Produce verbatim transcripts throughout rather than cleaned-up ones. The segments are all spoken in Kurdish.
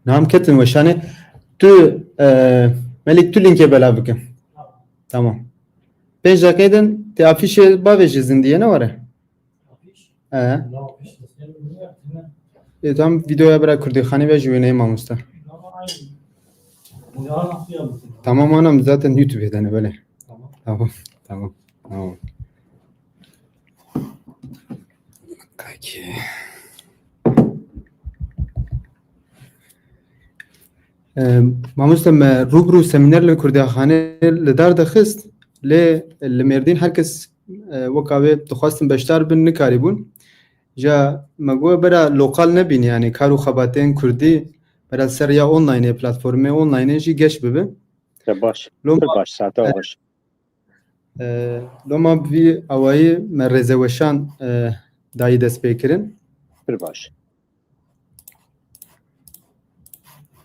Niha em ketin weşanê. Tu, e, Melîk, tu lînkê belav bikin. Tamam. Pênc deqeyê din tê afîşê bavêjî zindiyê ne were? He. E, tam videoya bira Kurdîxanê ve ji wêneyê mamoste. Tamam anam, zaten YouTube'ê de ne, belê. Tamam. Tamam. Tamam. Tamam. Kaki. E, mamoste, me rûbirû semîner li Kurdîxanê li dar dixist, lê li Mêrdîn her kes, e, weka wê dixwastin beşdar bin, nikarîbûn. Ja me got bera lokal nebîn, yani kar û xebatên Kurdî bera ser ya online, platformê online jî geş bibe. Te baş. Loma, pir baş, saete e, baş. E, loma bi vî awayî me rêzeweşan, e, dayî destpêkirin. Pir baş.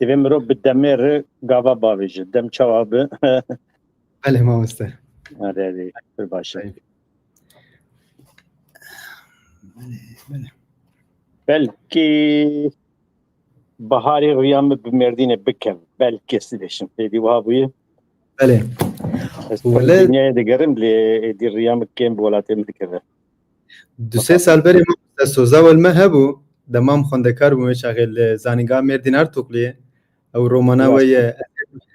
Divê mirov bi demê re gava bavêje. Dem çawa bi? Belê mamoste. Erê, erê, pir baş e. Belê. Belê, belê. Belkî baharê rûya min bi Mêrdînê bikev. Belkî ez dibêjim. Êdî wiha bûye. Belê. Ez Wele- dinyayê digerim, lê êdî rûya min kêm bi welatê min dikeve. Du sê sal berê mamoste, soza wel me hebû. Dema em xwendekar bûm, wê çaxê li Zanîngeha Mêrdîn Artukliyê. Ew romana we ye,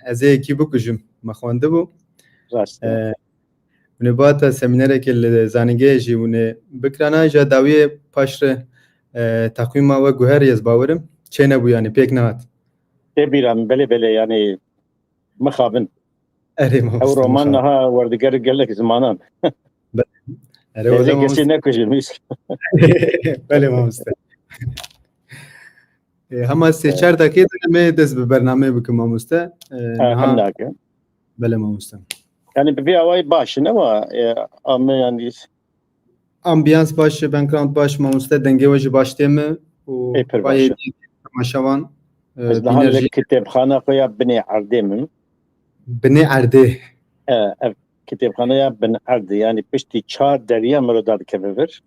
Ez ê yekî bikujim, me xwendibû. Rast e. E, hûn ê bata semînerekê li zanîngehê jî hûn ê bikirana, ja dawiyê paşre, e, teqwîma we guherî, ez bawerim çênebû, yanî pêk nehat. Tê bîra min, belê, belê, yanî mixabin. Erê mamoste, ew roman niha werdigerin gelek zimanan. Be-, erê, wele kesî mamoste nekujin, wîst. Belê mamoste. E, hema sê çar deqê de me dest bi bernameyê bikin mamoste. E, ha, niha hem nake. Belê mamoste. Yani bi vî awayî baş e, ne wa, e, ame yani. Ambiyans baş e, background baş, mamoste, dengê we jî baş tê min û Ê, pir baş e. Temaşevan, e, ez niha li kitêbxana xwe ya binê erdê min. Binê erdê. E, ev kitêbxaneya bin erdê, yani piştî çar deriya mirov derdikeve vir.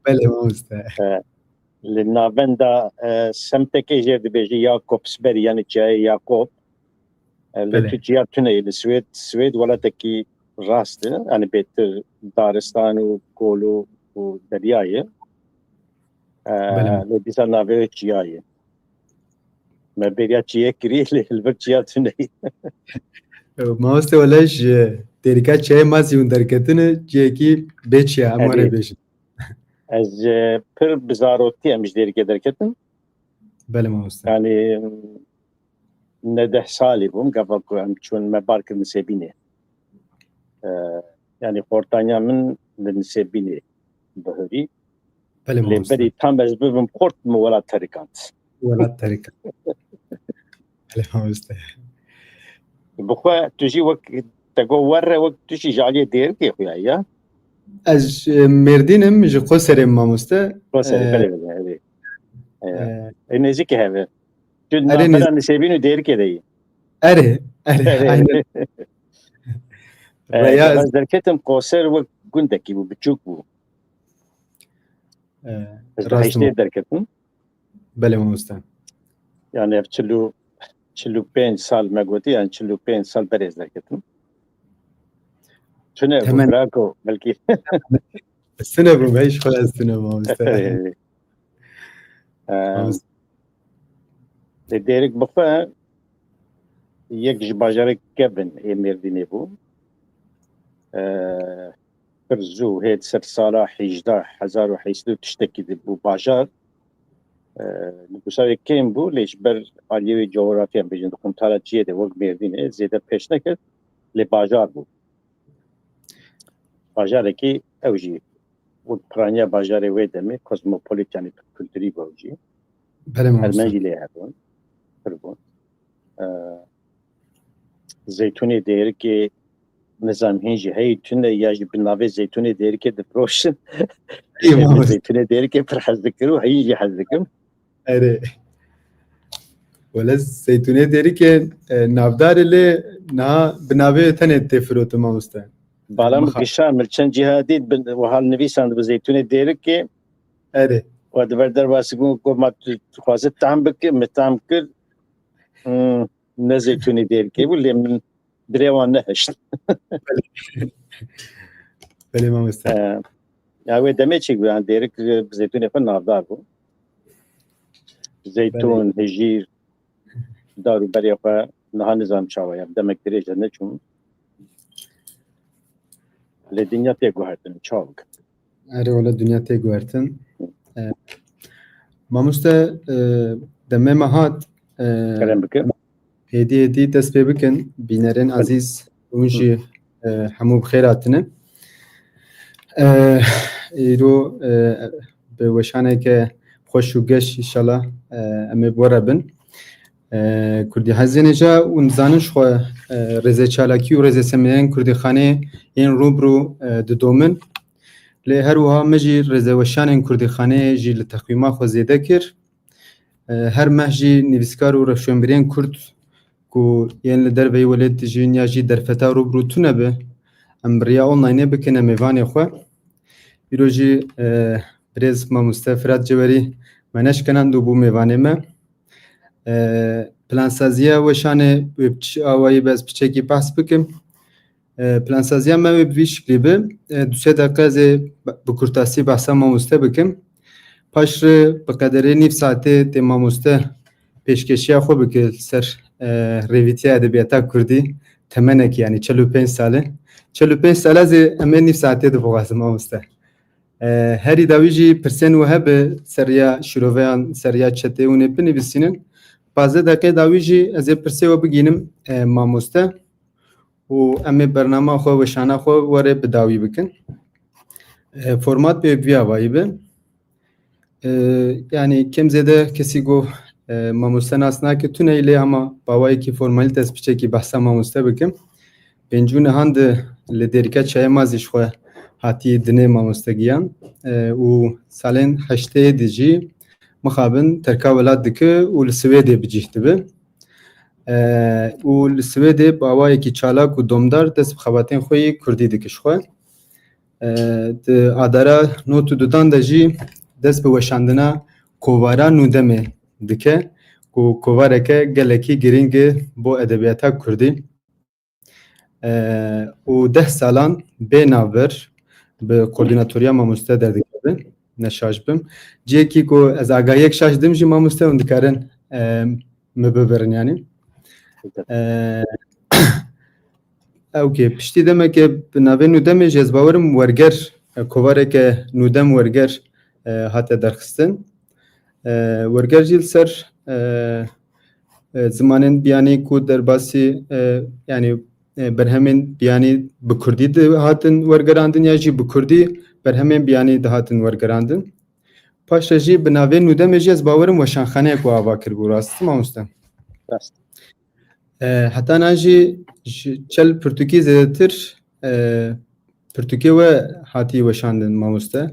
Belê mamoste. E, li navenda, e, semtekê jê dibêje Jakobsberg, yani Çiyayê Yakob. E, li Belê. Tirkiya tune ye, li Swêd, Swêd welatekî rast e, yani bêtir daristan û kol û, û derya ye. E, Belê. Lê dîsa navê wê çiya ye. Me bêriya çiyê kirî, lê li vir çiya tune ye. Mamoste, wele ji Dêrika çiyayê ma zî hûn derketine, ciyekî bê çiya, em were bêjin. Ez, e, pir bi zarokî em ji Dêrikê derketin. Belê mamoste. Yani, ne deh salî bûm, gava ku em çûn me bar kir Nisêbînê. E, yani, xortaniya min li Nisêbînê bihurî. Belê mamoste. Lê berî tam ez bibim xort, min welat terikand. Welat terikand. Belê mamoste. Bi xwe tu jî wek te got werre, wek tu jî ji aliyê Dêrikê xuya ya? Ez, e, Mêrdîn im, ji Qoserê mamoste. Qoserê, e, belê, belê, belê. E, e, e, nêzîkî heve. Tu navbera Nisêbîn û Dêrikê de yî. Erê, erê, erê, aynen. E, raya ez derketim Qoser wek gundekî bû, biçûk bû. E, ez di heştê derketim. Belê mamoste. Yani ev çil û, çil û pênc sal me gotî, yani çil û pênc sal berê ez derketim. Tune bû, birako, belkî. Ez tune bûm, heyş xwe ez tune bûm, mamoste. Ee, Dêrik bi xwe yek ji bajarê kevin ê Mêrdînê bû. Ee, pir zû hê di ser sala hejda hezar û heyşt û tiştekî de bû bajar. E, nifûsa wê kêm bû, lê ji ber aliyê wê coğrafya, em bêjin, di quntara çiyê de wek Mêrdînê zêde pêş nekir, lê bajar bû. Bajarekî ew jî wek piraniya bajarê wê demê, kozmopolit, yani kulturî bû ew jî. Belê mamoste. Ermen jî lê hebûn, pir bûn. E, Zeytûnê Dêrikê, nizam hîn jî heyî tune ya jî bi navê Zeytûnê Dêrikê difiroşin. Ê, mamoste. Zeytûnê Dêrikê pir hez dikim û heyî jî hez dikim. Erê. Wele Zeytûnê Dêrikê, e, navdar e lê niha bi navê tenê tê firotin mamoste. Bala min gişa min çend cîha dît, wiha nivîsand bi Zeytûnê Dêrikê. Erê. Xwe di ber derbasî bû, got, "Ma tu dixwaze tam bike, me tam kir." Hmm, ne zeytûnê dêrikê bû, lê min birê wan nehişt. Belê mamoste. Ee, ya wê demê çêk bû, yani dêrik, e, bi zeytûnê xwe navdar bû. Zeytûn, hijîr, dar û berê xwe niha nizanim çawa ya. Demek dirêj e neçûm. Lê dinya tê guhertin, çawa bikim? Erê, wele dinya tê guhertin. E, mamoste, e, demê me hat, e, Kerem bikim. Hêdî hêdî dest pê bikin. Bînerên ezîz hûn jî, e, hemû bi xêr hatine. E, îro, e, bi weşaneke xweş û geş, înşallah, e, em ê bi we re bin. E, Kurdî hezê nêja û nizanin ji xwe, e, rêzê çalakî û rêzê semînerên Kurdîxanê yên rû bi rû, e, didomin. Lê her wiha me jî rêzeweşanên Kurdîxanê jî li teqwîma xwe zêde kir. E, her meh jî nivîskar û rewşenbîrên Kurd ku yên li derveyî welêt dijîn ya jî derfeta rû bi rû tune be, em bi riya onlaynê bikine mêvanê xwe. Îro jî, e, birêz mamoste Firat Cewerî me neşkenand û bû mêvanê me. E, plansaziya weşanê wê bi çi awayî be, ez piçekî behs bikim. E, plansaziya me wê bi vî şiklî be. E, du sê deqe ez ê bi kurtasî behsa mamoste bikim. Paşre bi qederê nîv saetê tê mamoste pêşkeşiya xwe bike li ser, e, rêvîtiya edebiyata kurdî. Temenekî, yanî çel û pênc sal e. Çel û pênc sal ez ê em ê nîv saetê dibixwazim mamoste. E, herî dawî jî pirsên we hebe ser riya şîroveyan, ser riya çetê hûn ê binivîsînin. Pazdeh deqê dawî jî ez ê pirsê we bigînim, e, mamoste. Û em ê bernama xwe, weşana xwe were bi dawî bikin. E, format pê bi vî awayî be. E, yanî kêm zêde kesî ku, e, mamoste nas nake tune ye, lê hema bi awayekî formalîte ez piçekî behsa mamoste bikim. Pêncû nehan de li Dêrika Çayê Mazî ji xwe hatî dinê mamoste Giyan. E, û salên heştê de jî mixabin terka welat dike û li Swêdê bi cih dibe. E, û li Swêdê bi awayekî çalak û domdar dest bi xebatên xwe yê kurdî dike ji xwe. E, di adara not û dudan de jî dest bi weşandina kovara Nûdemê dike, ku kovareke gelekî girîng e bo edebiyata kurdî. E, û deh salan bê navber bi koordînatoriya mamoste derdikeve, ne şaş bim. Cihekî ku ez agahiyek şaş dim jî mamoste hûn dikarin, e, min bibirin yanî. E, ewkê, piştî demeke bi navê Nûdemê jî ez bawerim werger, e, kovareke Nûdem werger, e, hate derxistin. E, werger jî li ser, e, e, zimanên biyanî ku derbasî, e, yanî, e, berhemên biyanî bi kurdî dihatin wergerandin ya jî bi kurdî berhemên biyanî dihatin wergerandin. Paşê jî bi navê Nûdemê jî ez bawerim weşanxaneyek we ava kiribû, rast mamoste? Rast. E, heta nan jî ji çel pirtûkî zêdetir, e, pirtûkê we hatî weşandin mamoste.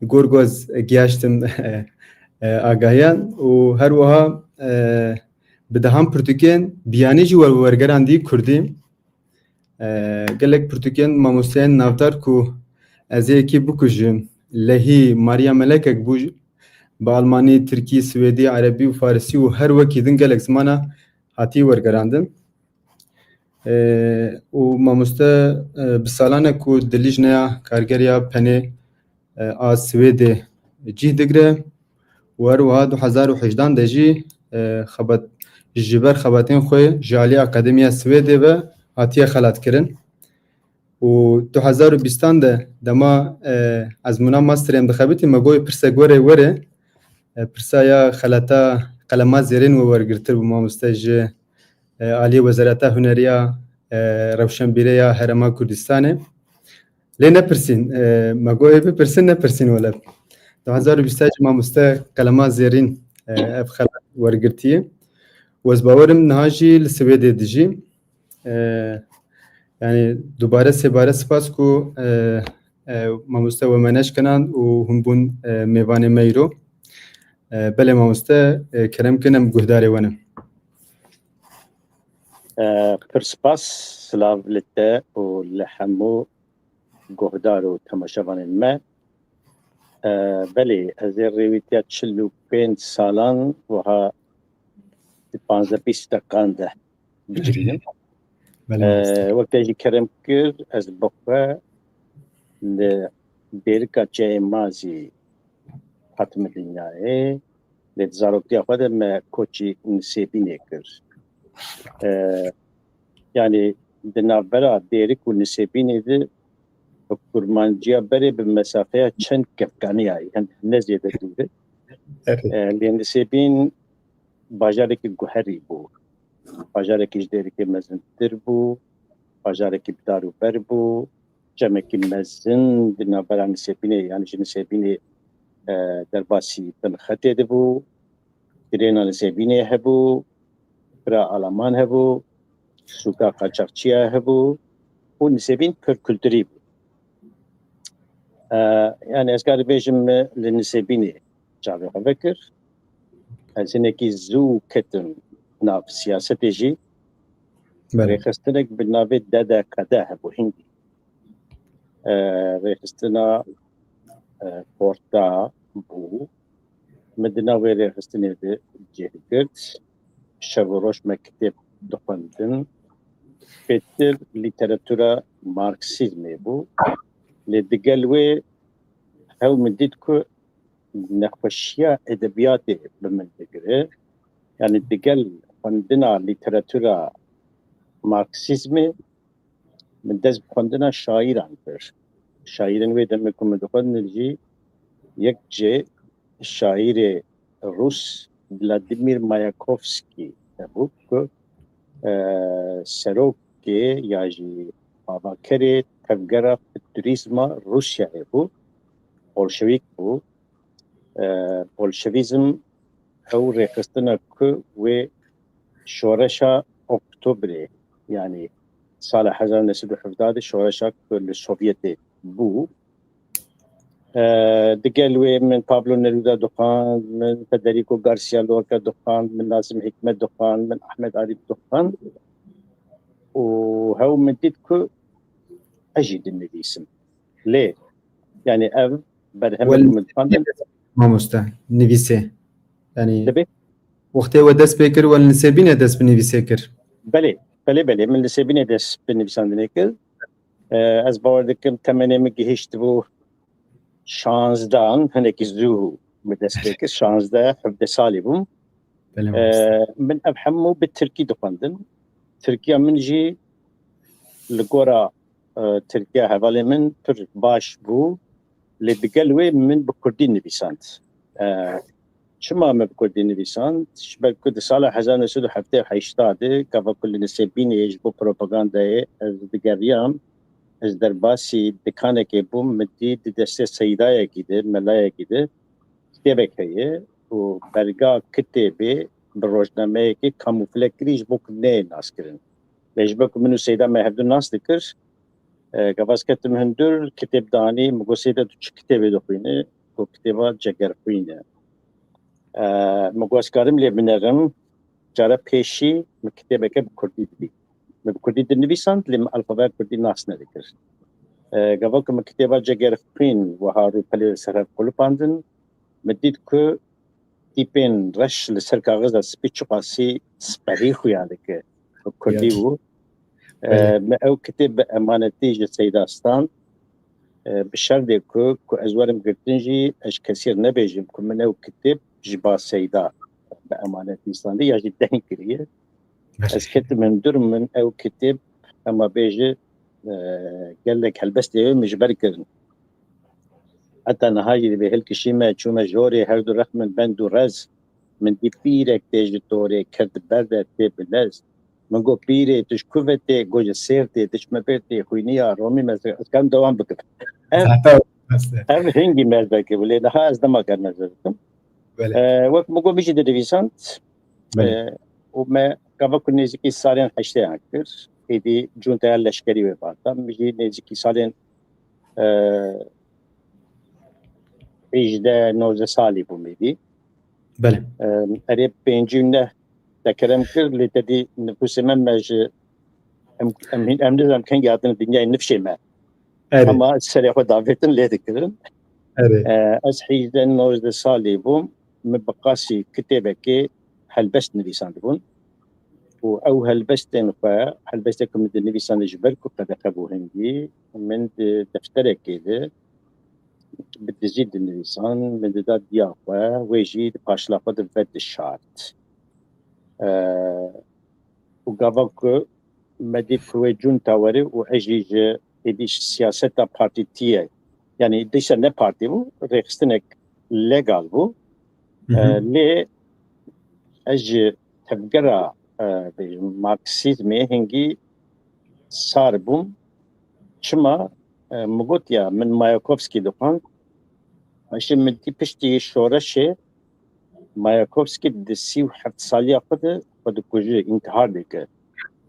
Gor ku ez gihaştim, e, agahiyan û her wiha, e, bi dehan pirtûkên biyanî jî we wergerandî kurdî. E, gelek pirtûkên mamosteyên navdar ku ez ê yekî bikujim, Lehî, Maria Melekek bû, bi almanî, tirkî, swêdî, erebî û farisî û her wekî din gelek zimana hatî wergerandin. E, û mamoste, e, bi salan e ku di Lîjneya Kargeriya Penê, e, a Swêdê cih digire û her wiha du hezar û hejdan de jî, e, xebat, ji ber xebatên xwe ji alî Akademiya Swêdê ve hatiye xelatkirin. Û du hezar û bîstan de dema, e, ezmûna masterê em dixebitî, me got pirsek were were, e, pirsa ya xelata qelema zêrên we wergirtir bû mamoste ji, e, alî Wezareta Huneriya, e, Rewşenbîrê ya Herêma Kurdistanê. Lê nepirsîn, e, me got ê bipirsin, nepirsîn wele. Du hezar û bîst jî mamoste qelema zêrîn, e, ev xelat wergirtiye. Û ez bawerim niha jî li Swêdê dijî. E, yanî dubare sêbare spas ku, e, e, mamoste we me neşkenan û hûn bûn, e, mêvanê me îro. E, belê mamoste, e, kerem kin em guhdarê we ne. E, pir spas, silav li te û li hemû guhdar û temaşevanên me. Belê, ez ê rêwîtiya çil û pênc salan wiha di panzdeh bîst deqan de bicivînim. Belê, master. Wek te jî kerem kir, ez bi xwe li Dêrika Çiyayê Mazî hatime dinyayê. Lê di zaroktiya xwe de me koçî Nisêbînê kir. E, yanî di navbera Dêrik û Nisêbînê de bi kurmanciya berê bi mesafeya çend kevkaniya, yani ne zêde dûr e. Evet. E, lê Nisêbîn bajarekî guherî bû. Bajarekî ji Dêrikê mezintir bû, bajarekî bi dar û ber bû, çemekî mezin di navbera Nisêbînê, yani ji Nisêbînê, e, derbasî bin xetê de bû, girêna Nisêbînê hebû, bira Alaman hebû, sûka qaçaxçiya hebû û Nisêbîn pir kulturî bû. E, yani ez karim bêjim me li Nisêbînê çavê xwe vekir. Ez hinekî zû ketim nav siyasetê jî. Belê. Rêxistinek bi navê D D K D hebû hingî. E, rêxistina, e, Porta bû. Min di nav wê rêxistinê de cih girt. Şev û roj me kitêb dixwendin. Pêtir lîteratura Marksîzmê bû. Lê digel wê hew min dît ku nexweşiya edebiyatê bi min digire. Yani digel xwendina lîteratura Marksîzmê min dest bi xwendina şairan kir. Şairên wê demê ku min dixwendin jî yek jê şairê Rûs Vladimir Mayakovskî hebû ku, e, serokê ya jî avakerê tevgera futurîzma Rûsyayê bû. Bolşewîk bû. E, bolşevîzm ew rêxistina ku wê şoreşa Oktobrê, yanî sala hezar neh sed û hevdeh de şoreşa ku li Sovyetê bû. E, digel wê min Pablo Neruda dixwand, min Federico Garcia Lorca dixwand, min Nazim Hikmet dixwand, min Ahmet Arîf dixwand û hew min dît ku ez jî dinivîsim. Lê, yani ev berhemê ku min dixwandin. Mamoste, nivîsê. Yani Dibê? Wextê we dest pê kir, we li Nisêbînê dest bi nivîsê kir? Belê, belê, belê. Min li Nisêbînê dest bi nivîsandinê kir. E, ez bawer dikim temenê min gihiştibû şanzdan, hinekî zû min dest pê kir. Şanzdeh, hevdeh salî bûm. Belê, E, mamoste. Min ev hemû bi tirkî dixwendin. Tirkiya min jî li gora, e, tirkiya hevalê min pir baş bû. Lê digel wê min bi kurdî nivîsand. E, çima me bi kurdî nivîsand? Ji ber ku di sala hezar neh sed û heftê û heşt de, gava ku li Nisêbînê ji bo propagandayê ez digeriyam, ez derbasî dikanekê bûm, min dî di destê seydayekî de, melayekî de kitêbek heye û belga kitêbê bi rojnameyekê kamûfle kirî ji bo ku neyê naskirin. Lê ji ber ku min û Seyda me hevdu nas dikir, e, gava ez ketim hundir, kitêb danî, min got, "Seyda, tu çi kitêbê dixwînî?" Got, "Kitêba Cegerxwîn e." E, min got, "Ez karim lê binerim." Cara pêşî min kitêbeke bi kurdî didî. Min bi kurdî dinivîsand, lê min alfabeya kurdî nas nedikir. E, gava ku min kitêba Cegerxwîn wiha rûpelê li ser hev qulipandin, min dît ku tîpên reş li ser kaxiza spî çiqasî sperî xuya dike. Bi kurdî bû. E, Belê. Me ew kitêb bi emanetî ji Seyda stand. E, bi şerdê ku, ku ez werim girtin jî, ez ji kesî re nebêjim ku min ew kitêb ji ba Seyda bi emanetî standî ya jî deng kiriye. Belê. Ez ketim hundir, min ew kitêb, hema bêje, e, gelek helbestê wê min ji ber kirin. Heta niha jî divê hilkişîme, çûme jorê, her du rex min bend û rez. Min dî pîrek tê ji torê, kir di ber de tê bi lez. Min got, "Pîrê, tu ji ku ve tê?" Got, "Ji Sêrtê, diçime Bêrtê, xwîniya Romî me." Ez karim dewam bikim. Ev, Zaten master. Ev hingî me zêde kir, lê niha ez dema karim ez bikim. Belê. E, wek min got, min jî dinivîsand. Belê. E, û me gava ku nêzîkî salên heştê an kir. Êdî cunteya leşkerî wê bata. Min jî nêzîkî salên, e, hejde nozdeh salî bûm êdî. Belê. E, erê pêncî û neh te kerem kir, lê te dî nifûsê me, me ji, em, em, em nizanim kengî hatine dinyayê nifşê me. Erê. Ama serê xwe davêtin lê dikirin. Erê. E, ez hîzdeh nozdeh salî bûm, min bi qasî kitêbekê helbest nivîsandibûn. Û ew helbestên xwe, helbestê ku min dinivîsandin ji ber ku qedexe bû hingî, min di defterekê de bi dizî dinivîsan, min dida diya xwe, wê jî di paşla xwe de vedişart. E, û gava ku me dît ku wê cûn tawerî û ez jî ji êdî ji siyaseta partîtiyê, yanî dîsa ne partî bû, rêxistinek legal bû. E, lê ez ji tevgera, e, bêjim, Marksîzmê hingî sar bûm. Çima? E, min got ya, min Mayakovskî dixwend. Paşê min dî piştî şoreşê Mayakovskî di sî û heft saliya xwe de xwe dikuje, întîhar dike.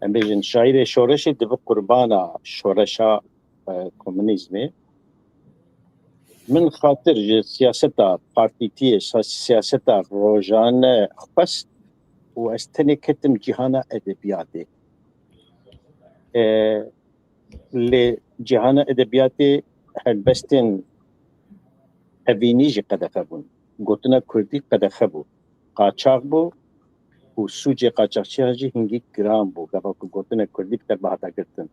Em bêjin şaîrê şoreşê dibe qurbana şoreşa, e, komunîzmê. Min xatir ji siyaseta partîtiyê, sa-, siyaseta rojane xwest û ez tenê ketim cîhana edebiyatê. E, lê cîhana edebiyatê helbestên hevînî jî qedexe bûn. Gotina kurdî qedexe bû. Qaçax bû û sûcê qaçaxçiya jî hingî giran bû. Gava ku gotina kurdî bi te bihata girtin.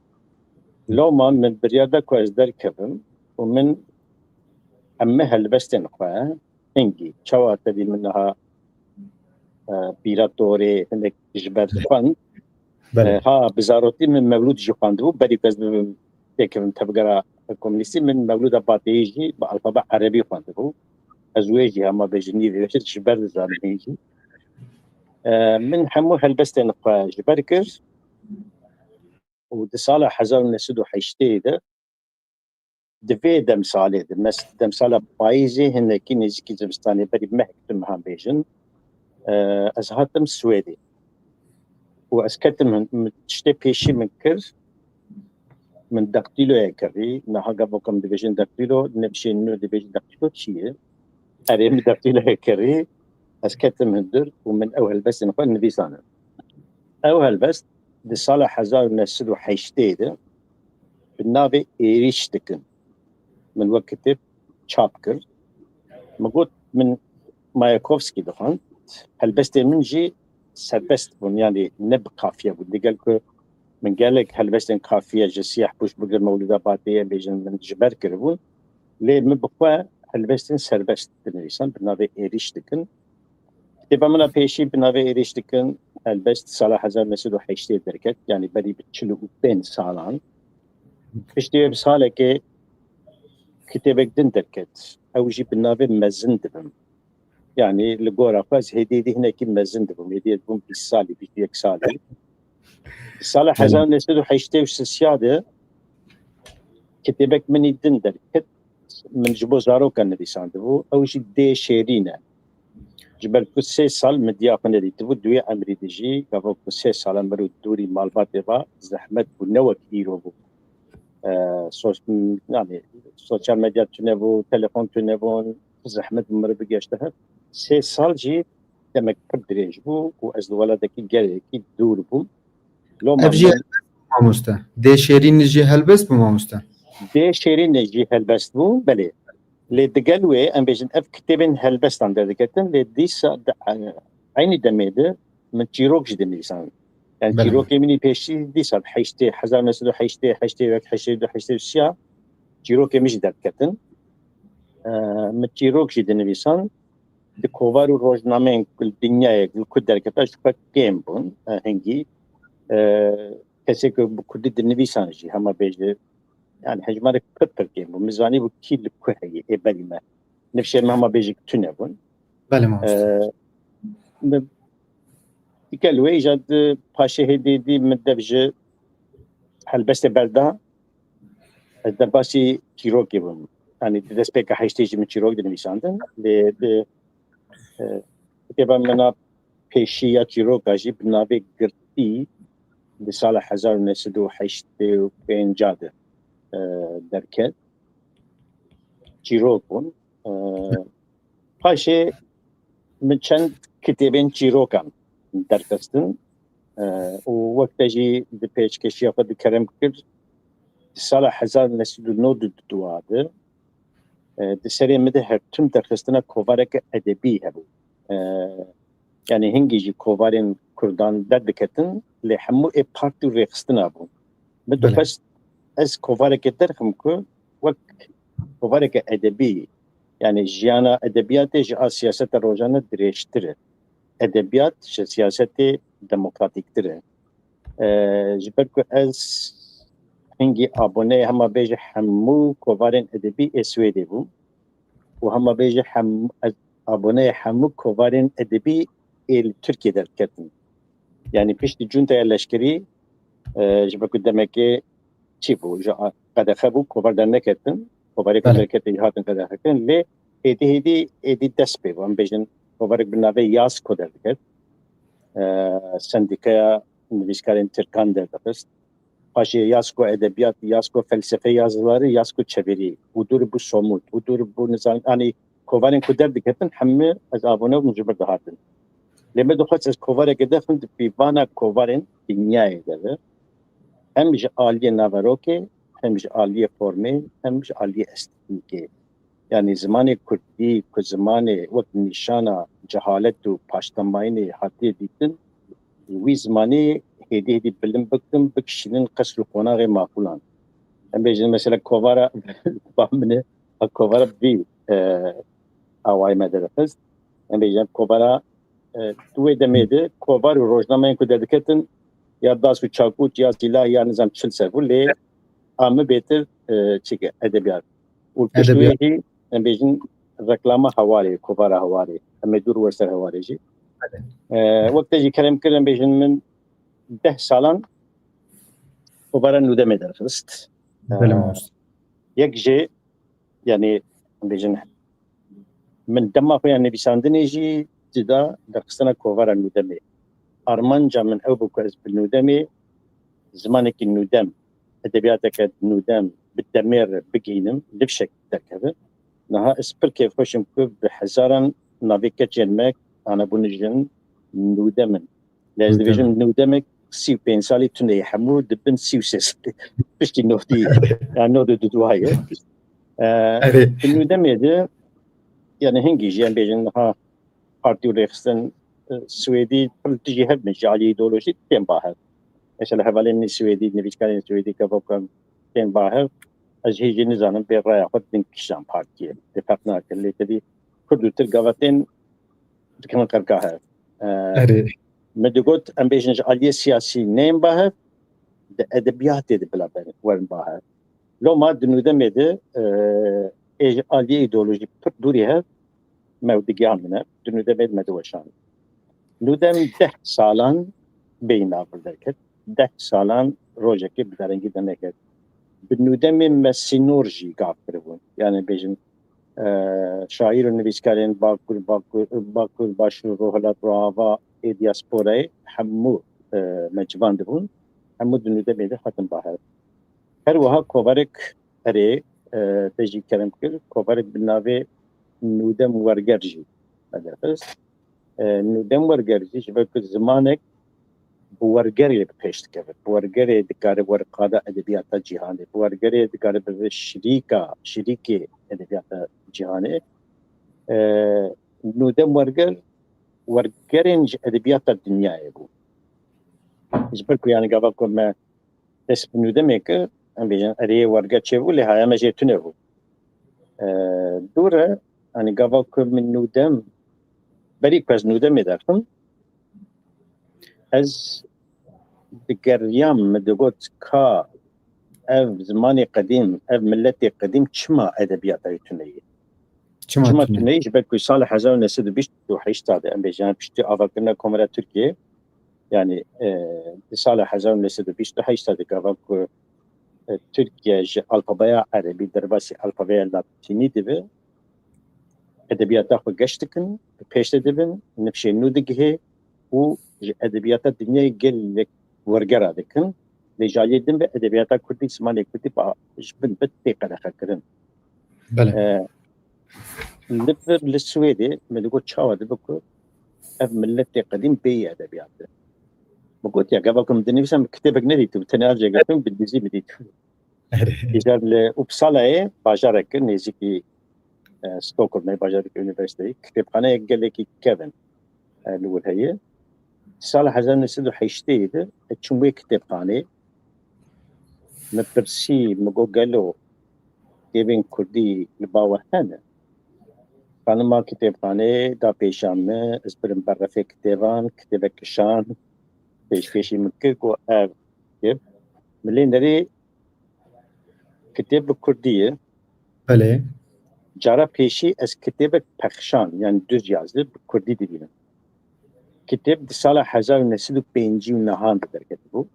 Loma min biryar da ku ez derkevim û min heme helbestên xwe hingî. Çawa te dî min niha, e, bîra torê hinek ji ber xwend. Belê. E, ha, bi zarokî min Mewlûd jî xwendibû. Berî ku ez bibim têkevim tevgera komunîstî, min Mewlûda Bateyî jî bi alfabe erebî xwendibû. Ez wê jî hema bêjin nîvê ji ber dizanim hîn jî. E, min hemû helbestên xwe ji ber kir û di sala hezar û neh sed û heştê de di vê demsalê de, mes-, demsala payîzê hinekî nêzîkî zivistanê, berî mehek du mehan bêjin, e, ez hatim Swêdê. Û ez ketim hin-, min tiştê pêşî min kir, min daktîloye kirî, niha gava ku em dibêjin daktîlo, ne bi şên nû dibêjin daktîlo çi ye? Erê, min daktîloye kirî, ez ketim hundir û min ew helbestên xwe nivîsandin. Ew helbest di sala hezar û neh sed û heştê de bi navê Êrîş dikin. Min wek kitêb çap kir. Min got, min Mayakovskî dixwend. Helbestên min jî serbest bûn, yanî ne bi kafiye bûn. Digel ku min gelek helbestên kafiye ji Siyehpûş bigir Mewlûda Bateyê bêjin min ji ber kiribûn. Lê min bi xwe helbestên serbest dinivîsan, bi navê Êrîş dikin. Kitêba min a pêşî bi navê Êrîş dikin, helbest sala hezar neh sed û heştê derket, yanî berî bi çil û pênc salan. Piştî wê bi salekê kitêbek din derket. Ew jî bi navê Mezin dibim. Yanî li gora xwe ez hêdî hêdî hinekî mezin dibûm. Hêdî ez bûm bîst salî, bîst û yek salî. Sala hezar neh sed û heştê û sisiya de kitêbek min î din derket. Min ji bo zarokan nivîsandibû. Ew jî Dê Şêrîn e. Ji ber ku sê sal min diya xwe nedîtibû, di wê emrî de jî, gava ku sê sala mirov dûrî malbatê va, zehmet bû, ne wek îro bû. E, sos-, yanî, sosyal medya tune bû, telefon tune bûn, zehmet bû mirov bigeşte hev. Sê sal jî demek pir dirêj bû û ez li welatekî gelekî dûr bûm. Loma Ev jî min helbest bû, mamoste. Dê Şêrîn jî helbest bû, mamoste. Dê Şêrîn jî helbest bû, belê. Lê digel wê, em bêjin, ev kitêbên helbestan derdiketin, lê dîsa di, e, eynî demê de min çîrok jî dinivîsan. Yani Belê. Çîrokê min î pêşî dîsa di heştê, hezar neh sed û heştê, heştê yek, heştê du, heştê sisiya çîrokê min jî derdiketin. E, min çîrok jî dinivîsan. Di kovar û rojnameyên ku li dinyayê li ku derketa ji xwe kêm bûn, e, hingî. E, kesê ku bi kurdî dinivîsan jî hema bêje, yani hejmarek pir pir kêm bû. Min zanîbû kî li ku heye ê berî me. Nifşê me hema bêjik tune bûn. Belê mamoste. Ee, min dikel wê îja di paşê hêdî dî min dev ji helbestê berda. Ez derbasî çîrokê bûm. Yani di destpêka heştê jî min çîrok dinivîsandin. Lê di, e, kitêba min a pêşî ya çîroka jî bi navê Girtî di sala hezar û neh sed û heştê û pênca de, e, derket. Çîrok bûn. E, paşê min çend kitêbên çîrokan derxistin. E, û wek te jî di pêşkêşiya xwe di kerem kir, di sala hezar neh sed û nod û dua de E, di serê min de her tim derxistina kovareke edebî hebû. E, yanî hingî jî kovarên kurdan derdiketin, lê hemû ê partî û rêxistina bûn. Min Belê. dixwest ez kovareke derxim ku wek kovareke edebî, yanî jiyana edebiyatê ji a siyaseta rojane dirêjtir e. Edebiyat ji siyasetê demokratîktir e. E, ji ber ku ez hingî aboneyê hema bêje hemû kovarên edebî ê Swêdê bûm û hema bêje hem, ez aboneyê hemû kovarên edebî ê li Tirkiyê derdiketin. Yanî piştî cuntaya leşkerî, e, ji ber ku demekê çi bû, ji a-, qedexe bû, kovar derneketin, kovarê ku Belê. derketin jî hatin qedexekirin, lê êdî hêdî, êdî dest pê bû. Em bêjin kovarek bi navê Yasko derdiket. E, sendîkaya nivîskarên Tirkan derdixist. Paşê Yasko Edebiyat, Yasko Felsefe Yazıları, Yasko Çeviri. Û dûr bû somut, û dûr bû nizam, anî kovarên ku derdiketin, hemû ez abone bûm ji ber dihatin. Lê me dixwest ez kovareke derxim di pîvana kovarên dinyayê de be. Hem ji aliyê naverokê, hem ji aliyê formê, hem ji aliyê estetîkê. Yanî zimanê kurdî ku zimanê wek nîşana cehalet û paştemayînê hatiye dîtin, wî zimanê hêdî hêdî bilind bikin, bikişînin qesr û qonaxê maqûlan. Em bêjin mesela kovara ba min e, ha kovara vî, e, awayî me derxist. Em bêjin kovara, e, tu wê demê de kovar û rojnameyên ku derdiketin, ya das û çakût, ya sîlah, ya nizam çil ser bû, lê a min bêtir, e, çi ke, edebiyat. Û pişt wê Edebiyat. jî, em bêjin, reklama Hewarê, kovara Hewarê. Em ê dûr wer ser Hewarê jî. Belê. E, wek te jî kerem kir, em bêjin, min deh salan kovara Nûdemê derxist. Belê, E, mamoste. Yek jê, yanî, em bêjin, min dema xwe ya nivîsandinê jî cida derxistina kovara Nûdemê. Armanca min ew bû ku ez bi Nûdemê, zimanekî Nûdem, edebiyateke Nûdem bi demê re bigihînim, li vişek derkeve. Niha ez pir kêfxweş im ku bi hezaran navê keçên me anebûne jin Nûdem in. Lê ez Nûdem. dibêjim Nûdemek sî û pênc salî tune ye, hemû dibin sî û sê salî. Piştî nodî, yani nodî du duwa ye. Ee, Erê. Di Nûdemê de, yani hingî jî em bêjin niha partî û rêxistin, e, Swêdî pir tijî hev bin ji aliyê îdeolojî tên ba hev. Mesela hevalên min Swêdî, nivîskarên Swêdî, gava ku em tên ba hev, ez hê jî nizanim bê raya xwe din kişan partiyê. Têfeq nakin. Lê tevî Kurd û Tirk gava tên dikin qerka hev. Ee, Erê. Me digot, em bêjin ji aliyê siyasî neyên ba hev, di edebiyatê de bila berin, werin ba hev. Loma di Nûdemê de, e, ê ji aliyê îdeolojî pir dûrî hev, me digihandine, di Nûdemê de me diweşand. Nûdem deh salan bêyî nav derket. Deh salan rojekê bi derengî derneket. Bi Nûdemê me sînor jî gav kiribûn. Yani bêjin, e, şaîr û nivîskarên Bakur, Bakur, Bakur, Başûr, Rojhilat, Rojava ê diasporayê hemû, e, me civan dibûn. Hemû di Nûdemê de hatin ba hev. Her wiha kovarek erê, e, te jî kerem kir, kovarek bi navê Nûdem Werger jî me derxist. E, Nûdem Werger jî ji ber ku zimanek bi wergerê bi pêş dikeve. Bi wergerê dikare were qada edebiyata cîhanê. Bi wergerê dikare bibe şirîka, şirîkê edebiyata cîhanê. E, Nûdem Werger, wergerên ji edebiyata dinyayê bû. Ji ber ku yani gava ku me dest bi Nûdemê kir, em bêjin erê werger çêbû, lê haya me jê tune bû. E, dûr e, yani gava ku min Nûdem, berî ku ez Nûdemê derxim, ez digeriyam, min digot ka ev zimanê qedîm, ev miletê qedîm çima edebiyata wî tune ye? Çima Çima tune? tune ye? Ji ber ku sala hezar û neh sed û bîst û heşt de, em bêjin, piştî avakirina Komara Tirkiyê, yani, e, di sala hezar û neh sed û bîst û heşt de gava ku, e, Tirkiye ji alfabeya erebî derbasî alfabeya latînî dibe, edebiyata xwe geş dikin, bi pêş de dibin, nifşên nû digihê û ji edebiyata dinyayê gelek wergera dikin. Lê ji aliyê din ve edebiyata kurdî, zimanê kurdî ba, ji bin ve tê qedexekirin. Belê. E, li vir li Swêdê me digot çawa dibe ku ev miletê qedîm bêyî edebiyatê. Min got ya gava ku min dinivîsa, min kitêbek nedîtibû, tenê ev jêgirtin bi dizî min dîtibû. Erê. Îcar li Uppsalayê bajarek nêzîkî e, Stockholmê, bajarek unîversîteyê, kitêbxaneyek gelekî kevin, e, li wir heye. Sala hezar neh sed û heştê de ez çûm wê kitêbxanê, min pirsî, min got, gelo kitêbên kurdî li ba we hene? Xanima kitêbxanê da pêşa min, ez birim ber refê kitêban, kitêbek kişand, pêşkêşî min kir, got, ev kitêb. Min lê nerî, kitêb bi kurdî ye. Belê. Cara pêşî ez kitêbek pexşand, yani düz yazı, bi kurdî dibînim. Kitêb di sala hezar û neh sed û pêncî û nehan de derketibû.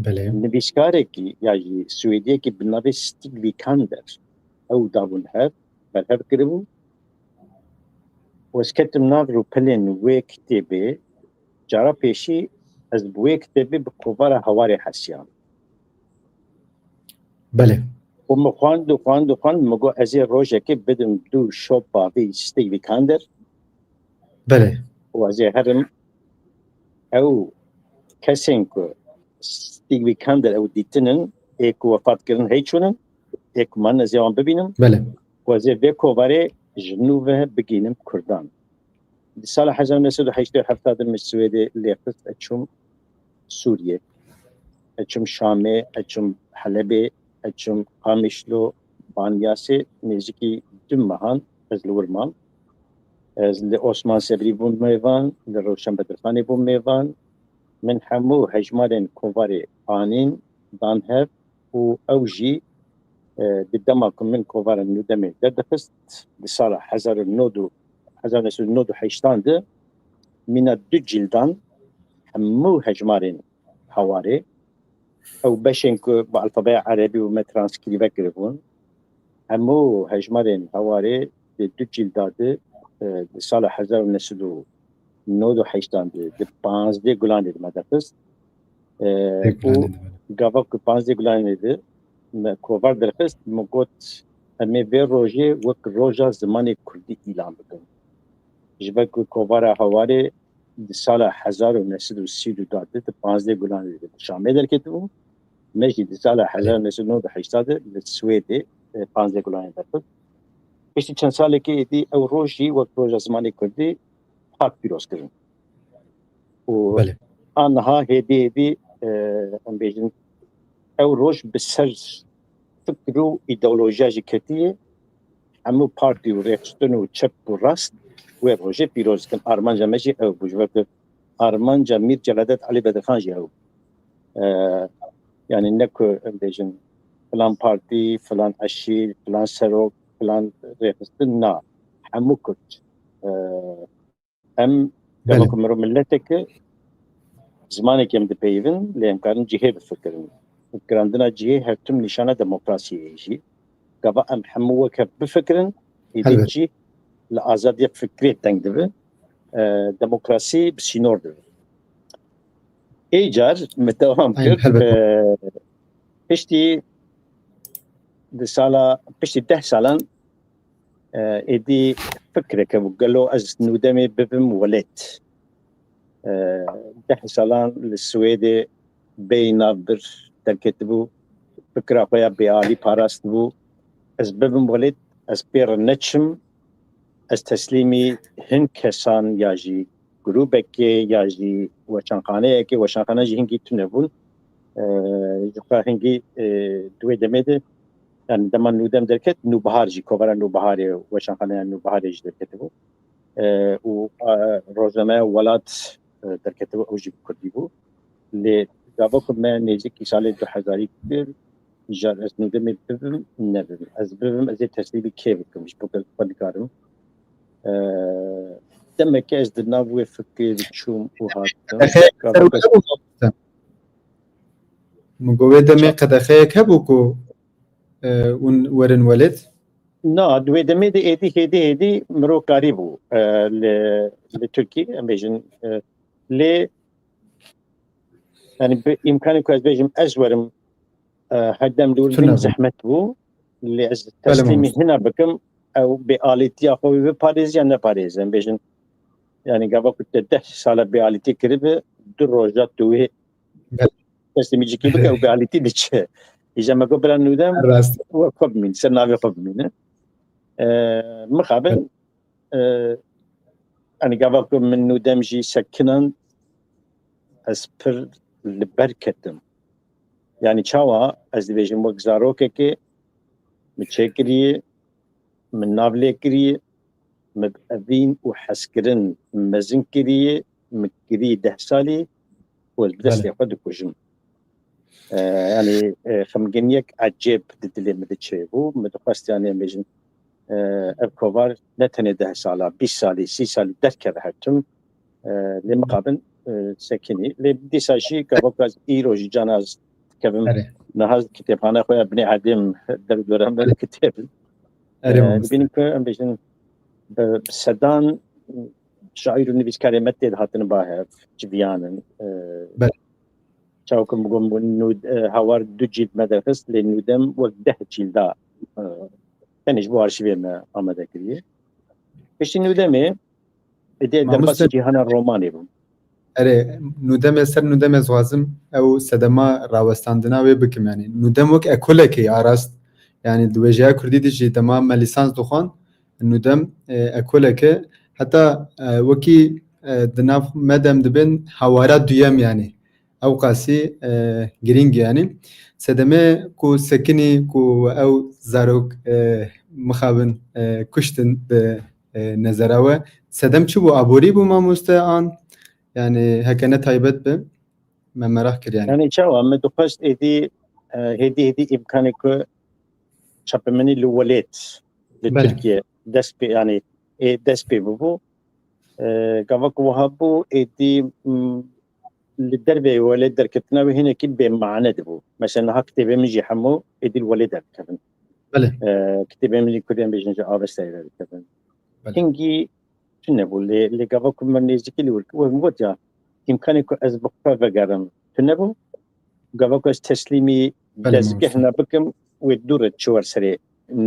Belê. Nivîskarekî ya jî Swêdiyekî bi navê Stig Vikander ew dabûn hev, berhev kiribû. Û ez ketim nav rûpelên wê kitêbê. Cara pêşî ez bi wê kitêbê bi kovara Hewarê hesiyam. Belê. Û min xwend û xwend û xwend, min got, ez ê rojekê bidim dû şopa vî Stig Vikander. Belê. Û ez ê herim, ew kesên ku Stig Vikander ew dîtinin, ê ku wefat kirin hey çûnin, ê ku man, ez ê wan bibînim. Belê. Û ez ê vê kovarê ji nû ve bigînim Kurdan. Di sala hezar neh sed û heştê û heft de min Swêdê lê xist, ez çûm Sûriyê, ez çûm Şamê, ez çûm Helebê, ez çûm Qamişlo, Banyasê, nêzîkî du mehan ez li wir mam. Ez li Osman Sebrî bûm mêvan, li Rewşen Bedirxanê bûm mêvan. Min hemû hejmarên kovarê anîn, dan hev û ew jî, e, di dema ku min kovara Nûdemê derdixist, di sala hezar û nod û, hezar neh sed û nod û heştan de, mîna du cîldan hemû hejmarên Hewarê, ew beşên ku bi alfabeya erebî û me transkrîve kiribûn, hemû hejmarên Hewarê di du cîlda de, e, di sala hezar û neh sed û nod û heştan de, di panzdeh Gulanê de me derxist. E, Pek û güzel, evet. Gava ku panzdeh Gulanê de me kovar derxist, min got, em ê vê rojê wek roja zimanê kurdî îlan bikin. Ji ber ku kovara Hewarê di sala hezar û neh sed û sî û du de, di panzdeh Gulanê de li Şamê derketibû. Me jî di sala hezar û neh sed û nod û heşt de li Swêdê, e, panzdeh Gulanê derxist. Piştî çend salekê êdî ew roj jî wek roja zimanê kurdî hat pîroz kirin. Û Belê. aniha hêdî hêdî, e, em bêjin, ew roj bi ser fikr û îdeolojiya jî ketiye. Hemû partî û rêxistin û çep û rast wê rojê pîroz dikin. Armanca me jî ew bû. Ji ber ku armanca Mîr Celadet Elî Bedirxan jî ew bû. E, yani ne ku em bêjin filan partî, filan eşîr, filan serok, filan rêxistin, na. Hemû Kurd. E, em, Belê. gava ku mirov mileteke zimanekî em dipeyivin, lê em karin cihê bifikirin. Fikirandina cihê her tim nîşana demokrasiyê ye jî. Gava em hemû wek hev bifikirin, êdî Helbet. cih li azadiya fikrê teng dibe. E, demokrasî bi sînor dibe. Ê car min dewam Aynen, kir. helbet. E, piştî di sala, piştî deh salan, e, êdî fikreke bû, gelo ez Nûdemê bibim welêt? E, deh salan li Swêdê bêyî navbir derketibû, fikra xwe ya bêalî parastibû. Ez bibim welêt, ez pê re neçim, ez teslîmî hin kesan ya jî grûbekê ya jî weşanxaneyekê, weşanxane jî hingî tune bûn. E, ji xwe hingî, e, di wê demê de, yani dema Nûdem derket, Nûbihar jî, kovara Nûbiharê, weşanxaneya Nûbiharê jî derketibû. E, û, e, rojnameya Welat, e, derketibû, ew jî bi kurdî bû. Lê gava ku me nêzîkî salê du hezarî kir, jar ez Nûdemê bibim, nebibim. Ez bibim, ez ê teslîmî kê bikim? Ji bo ku xwe nikarim. E, demeke ez di nav wê fikirê de çûm û hatim. Qedexeyek Gava ser ku wê bû, mamoste? Min got wê demê Ça- qedexeyek hebû ku, e, hûn werin welêt? Na, di wê demê de êdî hêdî hêdî mirov karîbû, e, li, li Tirkî, em bêjin, e, lê, yani bi îmkanê ku ez bêjim ez werim, e, her dem li wir Tune bîm bû. zehmet bû. Lê ez Belê teslîmî mamoste. hina bikim, ew bêalîtiya xwe wî biparêze ya neparêze. Em bêjin, yani gava ku te deh sala bêalîtî kiribe, du roja tu wê Belê. teslîmî cikî bike, ew bêalîtî diçe. Îja me got bira Nûdem, Rast. we xwe bimîne, ser navê xwe bimîne. E, mixabin, e, yani gava ku min nûdem jî sekinan, ez pir li ber ketim. Yani çawa ez dibêjim wek zarokekê min çêkiriye, min nav lê kiriye, min bi evîn û hezkirin mezin kiriye, min kirî deh salî û ez bi destê Belê. xwe dikujim. E, yani, e, xemgîniyek ecêb di dilê min de çêbû. Min dixwest, yani, em bêjin, e, ev kovar ne tenê deh sala, bîst salî, sî salî derkeve her tim. E, lê mixabin, e, sekinî. Lê dîsa jî gava ku ez îro jî cana ez dikevim Erê. niha kitêbxaneya xwe ya binê erdê min der û dora min Erê. kitêb in. Erê E, mamoste. dibînim ku em bêjin bi, bi sedan şaîr û nivîskarê me tê de hatine ba hev, civiyan in. E, Belê. Çawa ku min got, min nûd-, e, hawar du cîld me derxist, lê nûdem wek deh cîlda, e, tenê ji bo arşîvê me amade kiriye. Piştî nûdemê, êdî Mamoste derbasî cîhana romanê bûm. Erê, nûdemê ser nûdemê ez dixwazim ew sedema rawestandina wê bikim, yani. Nûdem wek ekolekê ya rast, yani, di wêjeya kurdî de jî dema me lîsans dixwand, nûdem, e, ekoleke, heta, e, wekî, e, di nav me dem dibin hawara duyem, yani. Ew qasî, e, girîng, yani. Sedemê ku sekinî ku ew zarok, e, mixabin, e, kuştin bi, e, nezera we. Sedem çi bû? Aborî bû mamoste an? Yani heke ne taybet bi? Me meraq kir, yani. Yani çawa? Me dixwest êdî, e, hêdî hêdî îmkanê ku çapemenî li welêt, li Belê. Tirkiye dest pê, yani, ê dest pê bibû. E, gava ku wiha bû, êdî, m, li derveyê welêt derketina wê hinekî bêmane dibû. Mesela niha kitêbê min jî hemû êdî li welêt derdikevin. Belê. E, kitêbê min jî kurdî em bêjin ji Avestayê derdikevin. Belê. Hingî tune bû. Lê, lê gava ku min nêzîkî li wir kir, wek min got ya, îmkanê ku ez bi xwe vegerim tune bû. Gava ku ez teslîmî Belê, dezgeh mamoste. ne bikim, wê dû re çi wer serê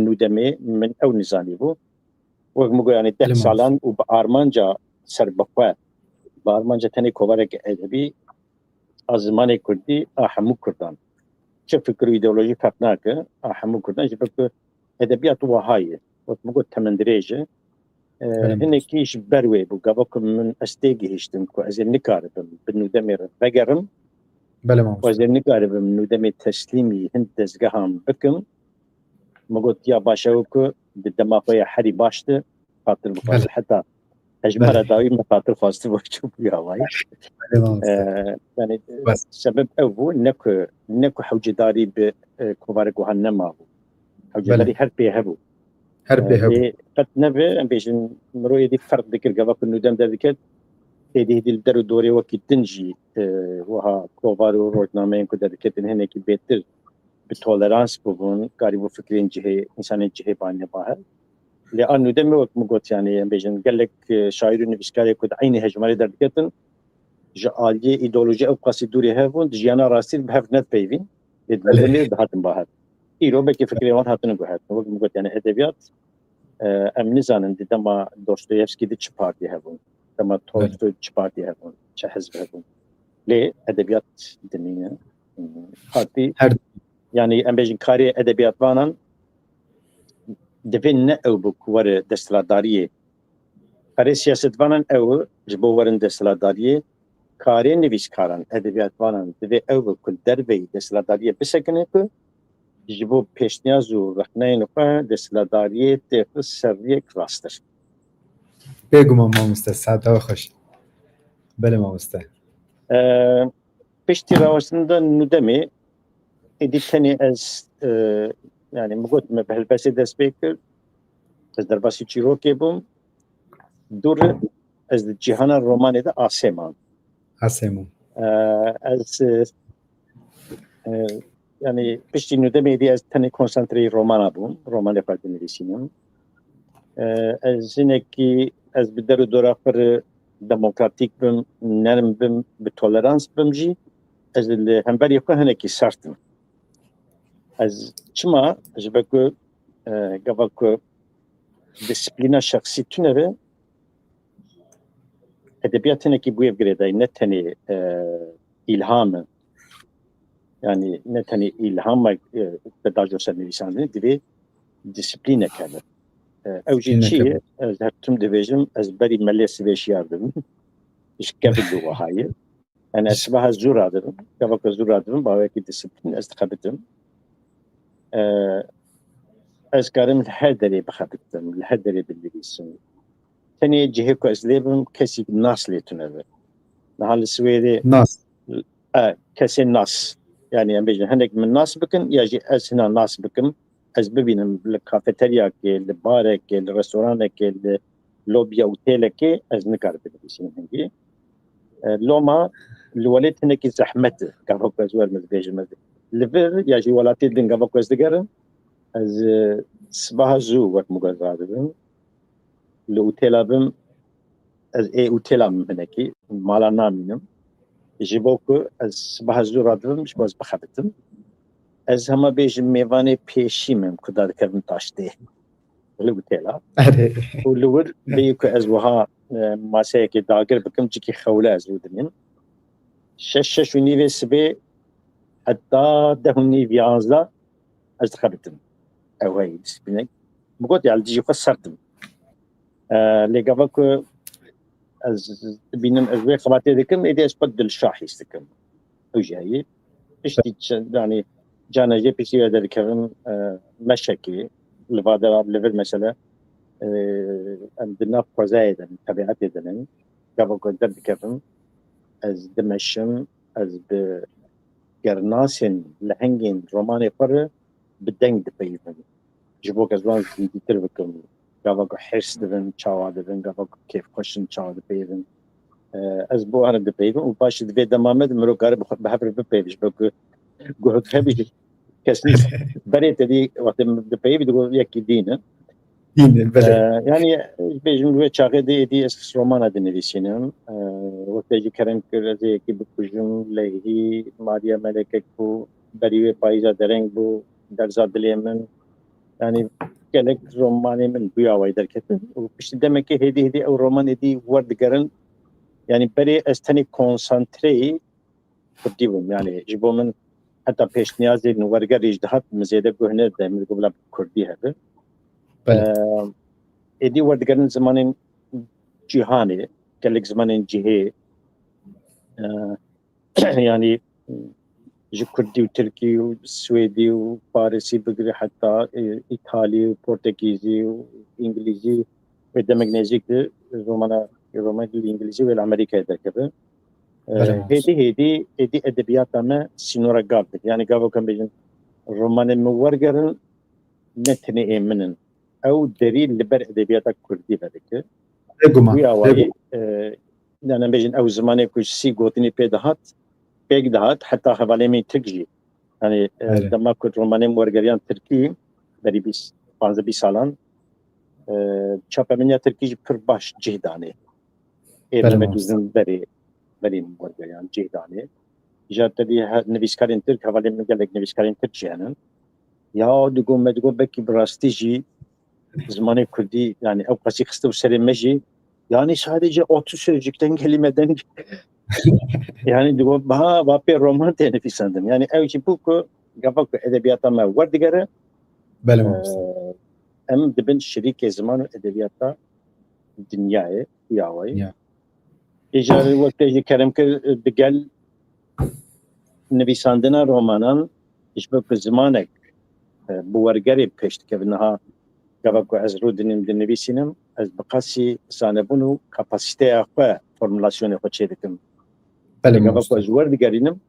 nûdemê, min ew nizanî bû. Wek min got, yani deh Belê, mamoste. salan û bi armanca serbixwe, bi armanca tenê kovareke edebî a zimanê kurdî a hemû kurdan. Çi fikir û îdeolojî ferq nake, a hemû kurdan, ji ber ku edebiyat wiha ye. Wek min got, temendirêj e. E, Belê, hinekî ji ber wê bû. Gava ku min ez têgihiştim ku ez ê nikaribim bi nûdemê re vegerim. Belê, mamoste. Û ez ê nikaribim nûdemê teslîmî hin dezgehan bikim. Min got, ya baş e ku di dema xwe ya herî baş de xatir bixwaze. Belê. Heta hejmara Belê. dawî min xatir xwastibû, çûbû ya wayî. Belê, mamoste. E, yani, Bes. sebeb ew bû, ne ku, ne ku hewcedarî bi, e, kovarek wiha nemabû. Hewcedarî Belê. her pê hebû. Her E, pê hebû. lê qet nebe, em bêjin, mirov êdî ferq dikir, gava ku nûdem derdiket, êdî hêdî li der û dorê wekî din jî, e, wiha kovar û rojnameyên ku derdiketin hinekî bêtir bi tolerans bûbûn, karîbû fikrên cihê, însanên cihê banî ba hev. Lê a nûdemê wek min got, yani, em bêjin, gelek, e, şaîr û nivîskarê ku di eynî hejmarê derdiketin, ji aliyê îdeolojî ew qasî dûrê hev bûn, di jiyana rastî de bi hev nedipeyivîn, lê di Belê. nûdemê dihatin ba hev. Îro belkî fikrê wan hatine guhertin. Wek min got, yani edebiyat, e, em nizanin di dema Dostoyevskî de çi partî hebûn, dema Belê. Tolstoy çi partî hebûn, çi hizb hebûn. Lê edebiyat dinîne. Partî, Her yani em bêjin karê edebiyatvanan divê ne ew bi ku were desthilatdariyê. Karê siyasetvanan ew e, ji bo werin desthilatdariyê, karê nivîskaran, edebiyatvanan divê ew be ku li derveyî desthilatdariyê bisekine ku ji bo pêşniyaz û rexneyên xwe desthilatdariyê têxe ser rêyek rasttir. Bêguman mamoste, saeta we xweş. Belê mamoste. Ee, piştî rawestin de nûdemê, êdî tenê ez, e, yani min got me bi helbestê dest pê kir, ez derbasî çîrokê bûm, dû re ez di cîhana romanê de asê mam. Asê mam. Ee, ez, e, e, yani piştî nûdemê dî ez tenê konsantreyî romana bûm, romanê xwe dinivîsînim. Ee, ez hinekî, ez bi der û dora xwe re demokratîk bim, nerm bim, bi tolerans bim jî, ez li hemberî xwe hinekî sert im. Ez çima? Ji ber ku, e, gava ku disiplîna şexsî tune be, edebiyat hinekî bi wê girêdayî, ne tenê, e, îlham e. Yani ne tenê îlham e, e, pedajo ser nivîsandinê, divê disiplînek hebe. E, ew jî çi ye? Ez her tim dibêjim, ez berî melê sibê şiyar dibim. Ji kevin bi wiha ye. Yani ez sibaha zû radibim. Gava ku zû radibim, bi awekî disiplîn ez dixebitim. E, ez karim li her derê bixebitim, li her derê binivîsim. Tenê cihê ku ez lê bim, kesî nas lê tune be. Niha li Swêdê Nas. e, kesê nas. Yani em bêjin hinek min nas bikin ya jî ez hina nas bikim. Ez bibînim li kafeteryakê, li barekê, li restoranekê, li lobiya otelekê ez nikarim binivîsim hingî. E, loma li welêt hinekî zehmet e. Gava ku ez werim ez bêjim ez. Li vir ya jî welatê din gava ku ez digerim, ez, e, sibaha zû wek min got radibim. Li otela bim, ez ê otela min hinekî, mala namînim. Ji bo ku ez sibaha zû radibim, ji bo ez bixebitim. Ez hema bêjim mêvanê pêşî min ku dadikevin taştê. Li otela. Erê. Û li wir bêyî ku ez wiha, e, maseyekê dagir bikim, cikî xewle ez rûdinêm. Şeş, şeş û nîvê sibê heta deh û nîv, yanzdeh ez dixebitim. Ew hey, disiplînek. Min got, ya li dijî xwe sert im. E, lê gava ku ez dibînim, ez wê xebatê dikim, êdî ez xwe dilşa hîs dikim. Ew jî heyî. Piştî çi-, yanî, carna jê piştî wê derdikevim, e, meşekê, li va dera, li vir mesele, e, em di nav xwezayê de ne, tebiatê de ne. Gava ku derdikevim, ez dimeşim, ez bi gernasên lehengên romanê xwe re bi deng dipeyivim. Ji bo ku ez wan zindîtir bikim. Gava ku hêrs dibin, çawa dibin, gava ku kêfxweş in, çawa dipeyivin. E, ez bo herin dipeyivim û paşê di vê dema me de mirov kare bi xwe, bi hev re bipeyivî. Ji bo ku guhek hebî, kes nîst. Berê te dî wextê min dipeyivî, digot yekî dîn e. Dîn e, belê. E, yani, bêjim, wê çaxê de êdî ez romana dinivîsînim. E, wek te jî kerem kir, ez ê yekî bikujim, lehî Mariya Melekek bû, berî wê payîza dereng bû, derza dilê min. Yani, gelek romanê min bûya way derketin. Û piştî demekê hêdî hêdî ew roman êdî werdigerin. Yani, berê ez tenê konsantreyî Kurdî bûm. Yani, ji bo min heta pêşniyazên wergerî jî dihat, min zêde guh nede, min digot bila Kurdî hebe. Belê. Eee, êdî werdigerin zimanên cîhanê, gelek zimanên cihê. Eee, yani, ji Kurdî û Tirkî û Swêdî û Farisî bigire heta, e, Îtalî û Portekîzî û Îngilîzî wê demek nêzîk de romana, romanê li Îngilîzî wê li Amerîkayê derkeve. E, Belê, hêdî hêdî êdî edebiyata me sînora gav dike. Yani gava ku em bêjin romanên min wergerin ne tenê ê min in. Ew derî li ber edebiyata Kurdî vedike. Bêguman, Wî awayî, bêguman. e, yani em bêjin ew zimanê ku sî gotinî pê dihat, pêk dihat, heta hevalê min tirk jî. Yani, e, Erê. dema ku romanê min wergeriyan tirkî, berî bîst, panzdeh bîst salan, e, çapemeniya tirkî jî pir baş cih danê. Ê Belê me mamoste. Dûzin berê, berê min wergeriyan cih danê. Îja te dî he-, nivîskarên tirk, hevalên min gelek nivîskarên tirk jî hene. Ya digot, me digot, belkî bi rastî jî zimanê kurdî, yani ew qasî xiste û serê me jî, yani sadece otuz sözcükten gelî me deng. Yani digot, ha, va pê roman tê nivîsandin. Yani ew jî bû ku gava ku edebiyata me werdigere, Belê mamoste. e, em dibin şirîkê ziman û edebiyata dinyayê, ya wayî. Ya. Îcar wek te jî kerem kir, digel nivîsandina romanan, ji bo ku zimanek, e, bi wergerê pêş dikeve. Niha gava ku ez rûdinîm dinivîsînim, ez bi qasî zanebûn û kapasîteya xwe, formulasyonê xwe çêdikim. Belê Gava ku mamoste. ez werdigerînim,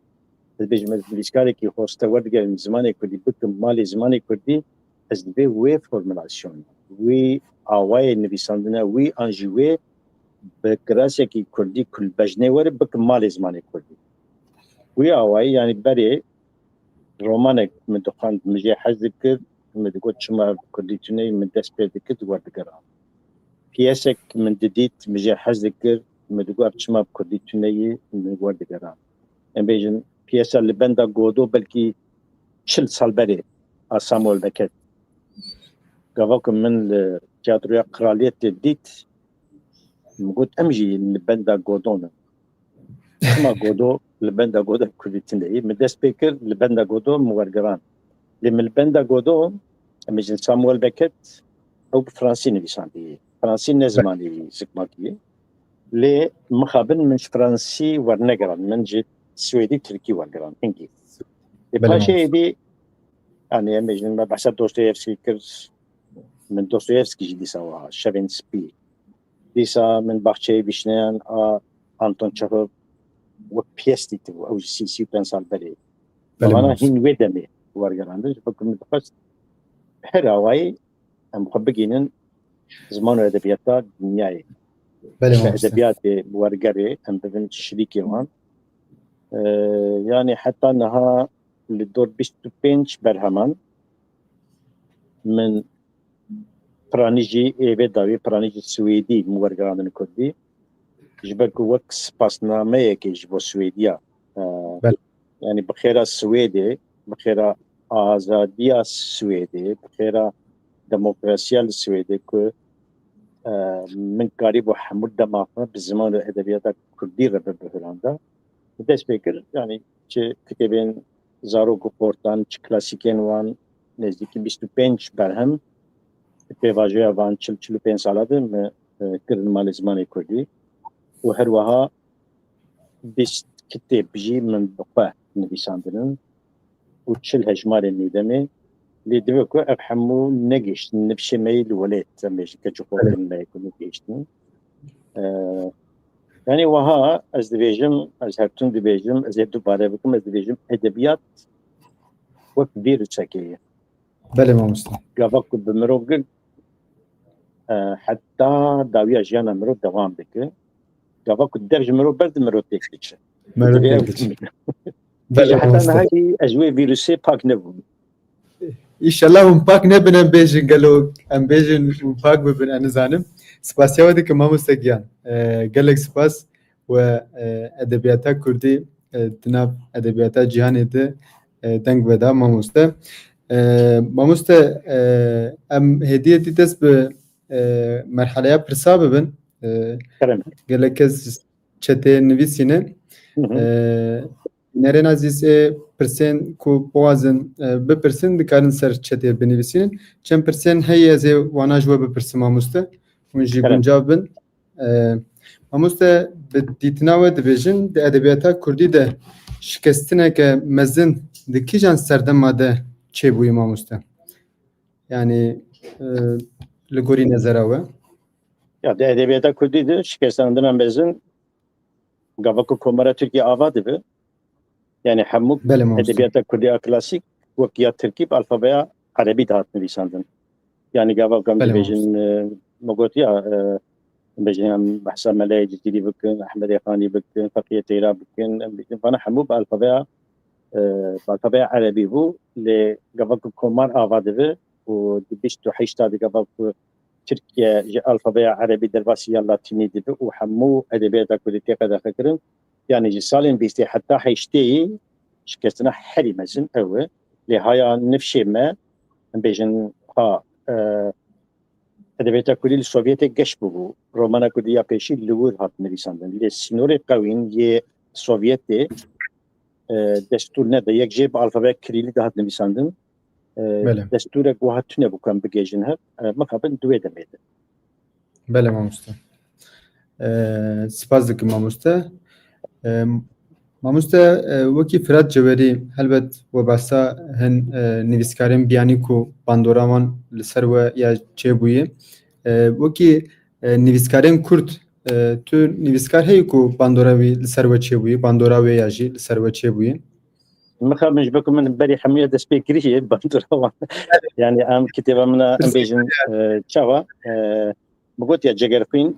ez bêjim, ez nivîskarekî hoste werdigerim zimanê kurdî, bikim malê zimanê kurdî, ez divê wê formulasyonê, wî awayê nivîsandine, wî an jî wê bi kirasekî kurdî, ku li bejnê were, bikim malê zimanê kurdî. Wî awayî, yani berê romanek min dixwend, min jê hez dikir, min digot, çima ev kurdî tune ye, min dest pê dikir, werdigeran. Piyesek min didît, min jê hez dikir, min digot, ev çima bi kurdî tune ye, min werdigeran. Em bêjin, piyesa Li Benda Godo belkî çil sal berê a Samuel Beckett. Gava ku min li Tiyatroya Kraliyetê dît, min got, em jî li benda Godon in. Çima Godo li benda Godo kurdî tune ye? Min dest pê kir, li benda Godo min wergiran. Lê min li benda Godo, em bêjin Samuel Beckett, ew bi fransî nivîsandî. Fransî ne zimanê wî, zikmakî ye. Lê mixabin min ji fransî wernegiran, min ji swêdî, tirkî wergiran, hingî. Lê paşê êdî, yani em bêjin me behsa Dostoyevskî kir, min Dostoyevskî jî dîsa wiha, Şevên Spî. Dîsa min Baxçeyê Vîşneyan a Anton Çexov wek piyes dîtibû, ew ji sî, sî û pênc sal berê. Belê, vana hîn wê demê wergerandin, ji bo ku min dixwest her awayî em xwe bigihînin ziman û edebiyata dinyayê. Belê, mamoste. Edebiyatê wergerê, em bibin şirîkê wan. Ee, yani heta niha li dor bîst û pênc berheman min piranî jî ê vê dawî, piranî jî swêdî min wergerandin kurdî. Ji ber ku wek spasnameyekê ji bo Swêdiya, e, Belê. Yani bi xêra Swêdê, bi xêra azadiya Swêdê, bi xêra demokrasiya li Swêdê ku, e, min karîbû hemû dema xwe bi ziman û edebiyata kurdî re bibihuranda. Dest pê kir, yani çi kitêbên zarok û qortan, çi klasîkên wan, nêzdîkî bîst û pênc berhem, pêvajoya van çil, çil û pênc sala de me, e, kirin malê zimanê kurdî û her wiha bîst kitêb jî min bi xwe nivîsandin û çil hejmarên nûdemê. Lê divê ku ev hemû negihiştin nifşê me yî li welêt, em bêjin keç û xortên me yê ku negihiştin. Ee, yani wiha ez dibêjim, ez her tim dibêjim, ez ê dubare bikim, ez dibêjim edebiyat wek vîrusekê ye. Belê mamoste. Gava ku bi mirov gir, e, heta dawiya jiyana mirov dewam dike. Gava ku dev ji mirov berde, mirov têk diçe. Mirov têk diçe. Belê mamoste. Heta niha jî ez wê vîrusê pak nebûm. Înşallah hûn pak nebin, em bêjin gelo, em bêjin hûn pak bibin, ez nizanim. Spasiya we dikim mamoste giyan. E, gelek spas we, e, edebiyata kurdî, e, di nav edebiyata cîhanê de, e, deng veda mamoste. E, mamoste, e, em hêdî hêdî dest bi, e, merheleya pirsa bibin. E, Kerem. Gelek kes çetê nivîsîne. Hı hı. E, Nerên ezîz ê pirsên ku bixwazin, e, bipirsin, dikarin ser çetê binivîsînin. Çend pirsên heye, ez ê wana ji we bipirsim mamoste. Hûn jî Kerem. Guncav bin. E, mamoste, bi dîtina we dibêjin, di edebiyata kurdî de şikestineke mezin di kîjan serdema de çêbûyî mamoste? Yani, e, li gorî nezera we? Ya, di edebiyata kurdî de şikestandina mezin gava ku Komara Tirkiye ava dibe, yani hemû Belê, mamoste. Edebiyata kurdî a klasîk wek ya tirkî bi alfabeya erebî dihat nivîsandin. Yani gava ku em Belê, dibêjin, mamoste. E, me gotiya, e, em bêjin em behsa Melayê Cizîrî bikin, Ehmedê Xanî bikin, Feqiyê Teyra bikin, em bêjin vana hemû bi alfabeya, e, bi alfabeya erebî bû. Lê gava ku Komar ava dibe û di bîst û heşta de gava ku Tirkiye ji alfabeya erebî derbasî ya latînî dibe û hemû edebiyata kurdî tê qedexekirin. Yani ji salên bîstê heta heştê yî şikestina herî mezin ew e. Lê haya nifşê me, em bêjin, ha, e, edebiyata kurdî li Sovyetê geş bûbû. Romana kurdî ya pêşî li wir hat nivîsandin. Lê sînorê qewîn yê Sovyetê, e, destûr nede. Yek jê bi alfabeya kirîlî de hat nivîsandin. E, Belê. Destûrek wiha tune bû ku em bigihêjin hev. E, mixabin di wê demê de. Belê mamoste. E, spas dikim mamoste. E, mamoste, e, wekî Firat Cewerî, helbet we behsa hin, e, nivîskarên biyanî ku bandora wan li ser we ya çêbûyî. E, wekî, e, nivîskarên kurd, e, tu nivîskar heyî ku bandora wî li ser we çêbûyî, bandora wê ya jî li ser we çêbûyî? Mixabin ji ber ku min berî hemûya destpêkirî ye, bandora wan. Yani em kitêba min a, em bêjin, e, çawa, e, min gotiya Cegerxwîn,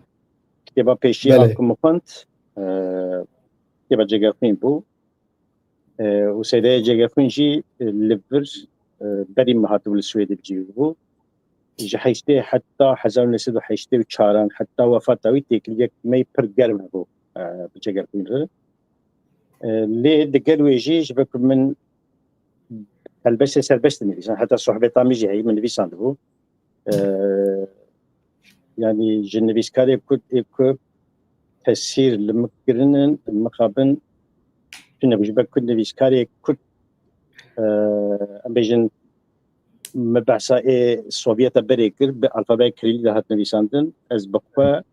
kitêba pêşiya Belê. Ku min xwend, e, kitêba Cegerxwîn bû. E, û Seydayê Cegerxwîn jî, e, li vir, e, berî min hatibû li Swêdê bi cî bû. Ji heştê heta hezar û neh sed û heştê û çaran, heta wefata wî têkiliyek me pir germ hebû, e, bi Cegerxwîn re. E, lê digel wê jî ji ber ku min helbestê serbest dinivîsan, heta sohbeta min jî heyî min nivîsandibû. E, yani ji nivîskarê kurd ê ku tesîr li min kirinin, mixabin tune bû. Ji ber ku nivîskarê kurd, e, em bêjin, me behsa ê Sovyeta berê kir, bi alfabeya Kirîlî de hat nivîsandin. Ez bi xwe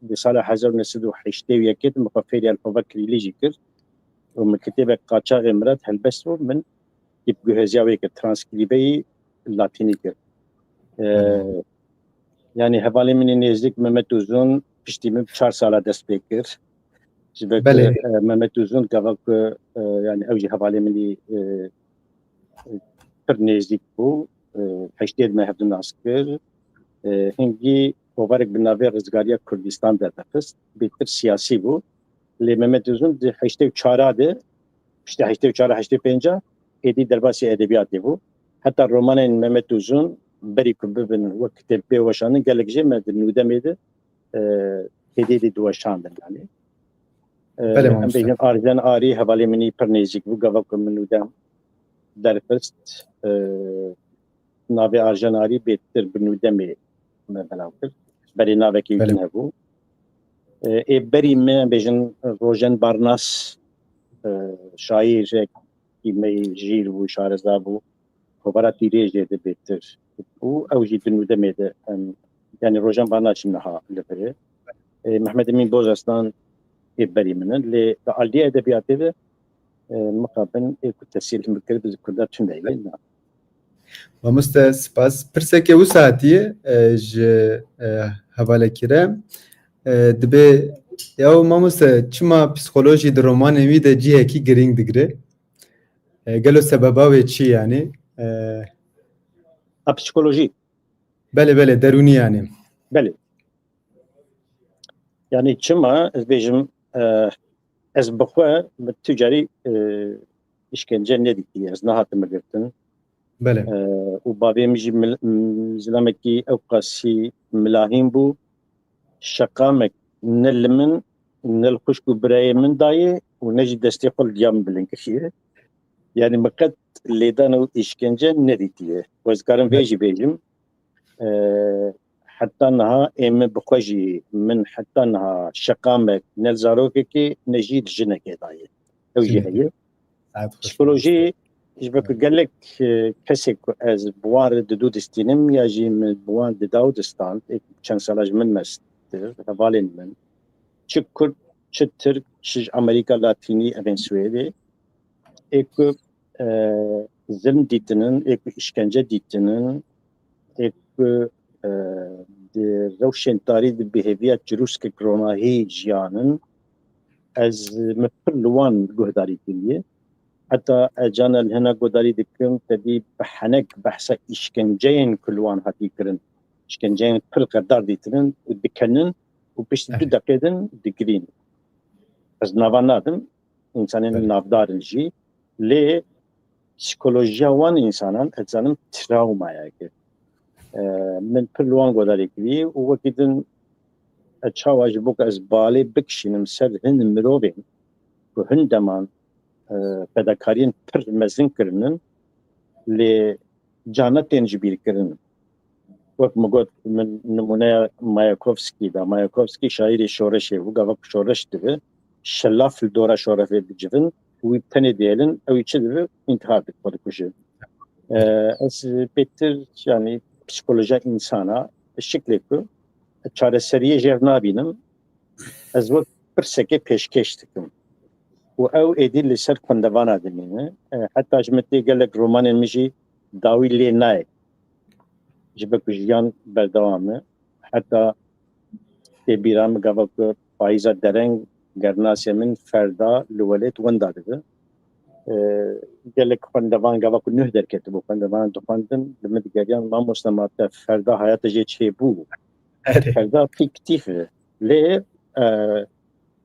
di sala hezar û neh sed û heştê û yekê de min xwe fêrî alfabeya Kirîlî jî kir. Û min kitêbek Qaçaxê Mirat helbest bû, min tîpguheziya wê kir, transkrîbeyî latînî kir. E, Belê. Yanî hevalê min ê nêzdîk Mehmet Uzun piştî min bi çar sala dest pê kir. Ji ber ku, Belê. e, Mehmet Uzun gava ku, e, yanî ew jî hevalê min î, e, pir nêzdîk bû. E, heştê de me hevdu nas kir. E, hingî kovarek bi navê Rizgariya Kurdistan derdixist. Bêtir siyasî bû. Lê Mehmet Uzun di heştê û çar de, piştî heştê û çar, heştê û pênc, êdî derbasî edebiyatê bû. Heta romanên Mehmet Uzun berî ku bibin wek kitêb bê weşandin, gelek jê me di nûdemê de, e, hêdî dî diweşandin, yanî. E, Belê, em mamoste. Bêjin Arjen Arî hevalê min î pir nêzîk bû, gava ku min nûdem derxist. E, navê Arjen Arî bêtir bi nûdemê me belav kir. Berê navekî Belê. Din hebû. E, ê berî me, em bêjin Rojen Barnas, e, şaîrekî me yî jîr bû, şareza bû. Kovara Tîrêjê de bêtir bû. Ew jî di nûdemê de, em, yanî Rojen Barnas jî niha li vir e. E, Mehmet Emîn Bozarslan ê berî min in. Lê di aliyê edebiyatê de, e, mixabin ê ku tesîr min kir, bi Kurda tune ye, na. Mamoste, spas. Pirsekê wisa hatiye, e, ji, e, hevalekî re. E, dibê, ya mamoste, çima psîkolojî di romanên wî de cihekî girîng digire? E, gelo sebeba wê çi yanî? E, A psîkolojî? Belê, belê, derûnî yanî. Belê. Yanî çima ez bêjim, e, ez bi xwe min tu carî, e, îşkence nedîtiye, ez nehatime girtin. Belê. E, û bavê min jî mil-, m-, zilamekî ewqasî milahîn bû. Şeqamek ne li min, ne li xwişk û birayê min dayê û ne jî destê xwe li diya min bilind kiriye. Yanî min qet lêdan û îşkence nedîtiye. Û ez dikarim vê Belê. Jî bêjim. E, heta niha ê min bi xwe jî, min heta niha şeqamek ne li zarokekê ne jî li jinekê daye. Ew jî Jinekê. Heye. Saet xweş. Psîkolojî, ji ber ku gelek, e, kesê ku ez bi wan re didu distînim ya jî min bi wan dida û distand, ê çend sala ji min mestir, hevalên min, çi Kurd, çi Tirk, çi ji Amerîka Latînî, evên Swêdê, ê ku, e, zilm dîtinin, ê ku îşkence dîtinin, ê ku, e, di rewşên tarî de bi hêviya çirûskek ronahî jiyanin, ez min pir li wan guhdarî kiriye. Heta ez carna li hena guhdarî dikim, tevî bi henek behsa îşkenceyên ku li wan hatî kirin, îşkenceyên pir qedar dîtinin û dikenin û piştî du Evet. deqê din digirîn. Ez nava nadim, însanên Evet. navdar in jî, lê psîkolojiya wan însanan, ez dizanim, trawmayek e. E, min pir li wan guhdarî kirî û wekî din ez çawa ji bo ku ez balê bikişînim ser hin mirovên ku hin deman, e, fedakariyên pir mezin kirinin, lê carna tên ji bîr kirin. Wek min got, min nimûneya Mayakovskî da. Mayakovskî şaîrê şoreşê bû. Gava ku şoreş dibe, şelaf li dora şoreşê dicivin û wî tenê dihêlin, ew ê çi dibe? Întihar dike, xwe dikuje. E, ez bêtir, yanî, psîkolojiya însana, şiklê ku çareseriyê jêr nabînim, ez wek pirsekê pêşkêş dikim. Û ew êdî li ser xwendevana dimîne. E, heta ji min tê gelek romanên min jî dawî lê nayê. Ji ber ku jiyan berdewam e. Heta tê bîra min gava ku payîza dereng, gernasê min Ferda li welêt wenda dibe. E, gelek xwendevan gava ku nuh derketibû, xwendevan dixwendin, li min digeriyan, "Mamoste, ma te Ferda haya te jê çêbû?" Erê. Ferda fîktîf e. Lê, e,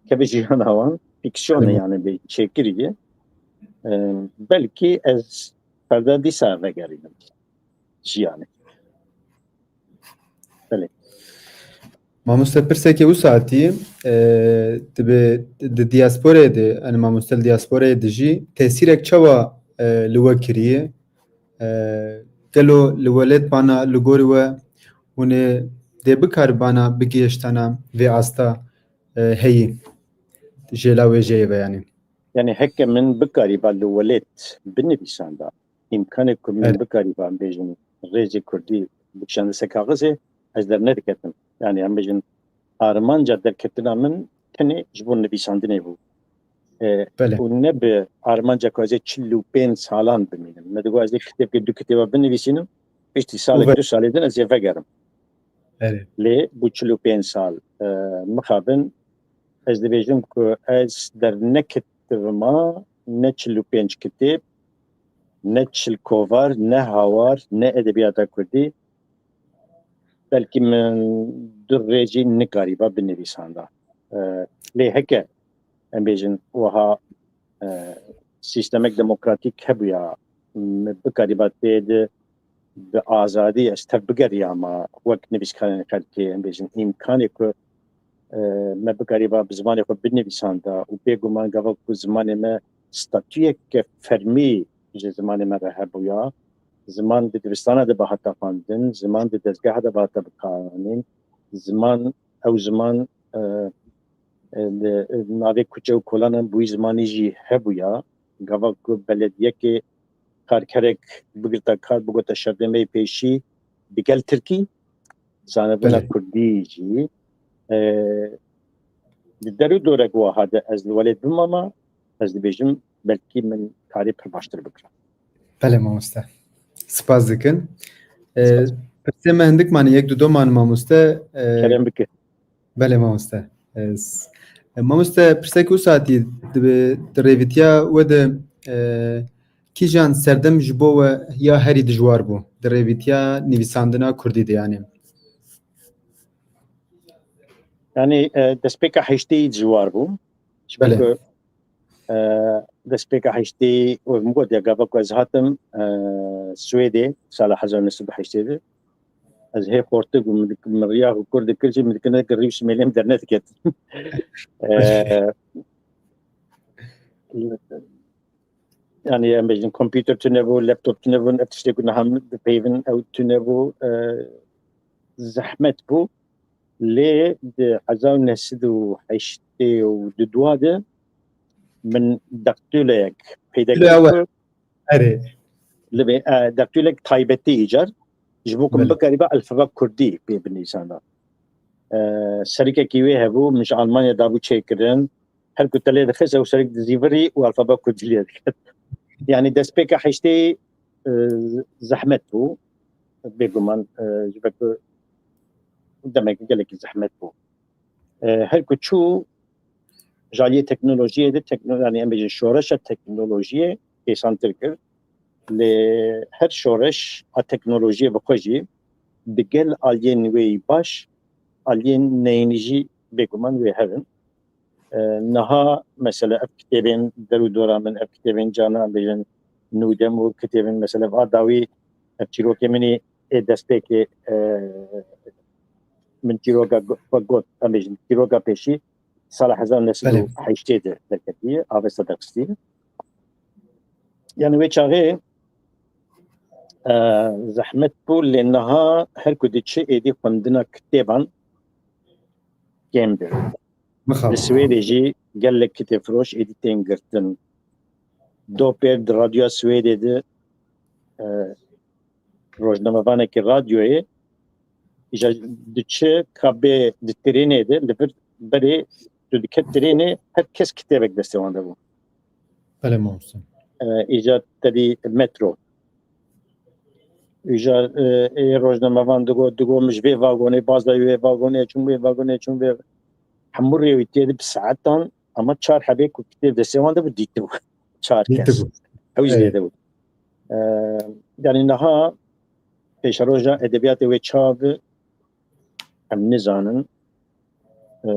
kevê jiyana wan fîksiyon e, Erê. Yani bê çêkirî ye. E, belkî ez Ferda dîsa vegerînim jiyanê. Belê. Mamoste, pirsekê wisa hatî, e, dibe di diasporayê de, yani mamoste li diasporayê de jî tesîrek çawa, e, li we kiriye? E, gelo li welêt bana li gorî we hûn ê dê bikaribana bigihiştana vê asta, e, heyî jêla wêjeyê ve yani? Yani heke min bikarîba li welêt binivîsanda, îmkanê ku min Evet. bikarîba bêjim, rêzê kurdî bikişandise kaxizê, ez dernediketim. Yani em bêjin armanca derketina min tenê ji bo nivîsandinê bû. E, Belê. Û ne bi armanca ku ez ê çil û pênc salan bimînim. Me digot ez ê kitêbke du kitêba binivîsînim, piştî salek Û ve- du salê din ez ê vegerim. Erê. Lê bû çil û pênc sal, e, mixabin ez dibêjim ku ez derneketibima ne çil û pênc kitêb, ne çil kovar, ne hawar, ne edebiyata kurdî. Belkî min du rê jî nikarîba binivîsanda. E, lê heke em bêjin wiha, e, sîstemek demokratîk hebûya, min bikarîba tê de bi azadî ez tev bigeriyama wek nivîskarên xelkê, em bêjin îmkanê ku, e, me bikarîba bi zimanê xwe binivîsanda û bêguman gava ku zimanê me statuyeke fermî ji zimanê me re hebûya, ziman di dibistana de bihata xwendin, ziman di dezgeha de bihata bikaranîn, ziman, ew ziman, e, e, li navê kuçe û kolanan bûyî zimanî jî hebûya. Gava ku belediyekê karkerek bigirta kar, bigota şerdemeyê pêşî digel tirkî, zanebûna Belê. kurdî jî, e, di der û dorek wiha de ez li welêt bimama, ez dibêjim belkî min karê pir baştir bikirim. Belê mamoste. Spas dikin. E, Spas. Pirsê me hindik mane, yek du do mane mamoste. E, Kerem bike. Belê mamoste. E, s- e, Mamoste, pirsek wisa hatî, di, di rêvîtiya we de, e, kîjan serdem ji bo we ya herî dijwar bû? Di rêvîtiya nivîsandina kurdî de yani. Yani, e, destpêka heştê dijwar bû. Ji Belê. ber ku, e, destpêka heştê, wek min got, ya gava ku ez hatim, e, Swêdê, sala hezar neh sed û heştê de, ez hê xortik bûm, min dik-, min riya ku kur dikir jî, min dikir, rî û simêlê min dernediketin. E, yani, em bêjin, kompûter tune bû, laptop tune bûn, ev tiştê ku niha min dipeyvin, ew tune bû, e, zehmet bû. Lê di hezar neh sed û heştê û du de min daktuleyek peyda Daktuleyek kir we. ku Erê. li vê, e, daktuleyek taybetî îcar ji bo ku min Belê. bikarîba alfaba kurdî pê binivîsanda. E, serikekî wê hebû, min ji Almanya dabû çêkirin. Her ku te lê dixist, ew serik dizîvirî û alfaba kurdî lê diket. Yani destpêka heştê, e, zehmet bû. Bêguman, e, ji ber ku demek gelekî zehmet bû. E, her ku çû ji aliyê teknolojiyê de, tekno-, yani em bêjin şoreşa teknolojiyê hêsantir kir. Lê her şoreş a teknolojiyê bi xwe jî digel aliyên wê yî baş, aliyên neyînî jî bêguman wê hev in. E, niha mesela ev kitêbên der û dora min, ev kitêbên cana, em bêjin nûdem û kitêbên mesela ev a dawî, ev çîrokê min î ê destpêkê, e, min çîroka gu-, xwe got, em bêjin çîroka pêşî sala hezar neh sed û heştê de derketiye, Avesta Dextî. Yani wê çaxê, e, zehmet bû, lê niha her ku diçi êdî xwendina kitêban kêm dibe. Li Swêdê jî gelek kitêbfiroş êdî tên girtin. Dopêr di radyoya Swêdê de, e, rojnamevanekî radyoyê, îja diçi ka bê di trênê de, li vir berê tu diket trênê, her kes kitêbek destê wan de bû. Belê mamoste. E, îja tevî metro. Îja, e, ê rojnamevan digot, digot, min ji vê vagonê, baz da wê vagonê, çûm wê vagonê, çûm vê. Hemû rêwîtiyê de bi saetan, ama çar hebê ku kitêb destê wan de bû, dîtibû. Çar kes. Dîtibû. Ew jî lê de bû. E, yani niha pêşeroja edebiyatê wê çav, em nizanin. E,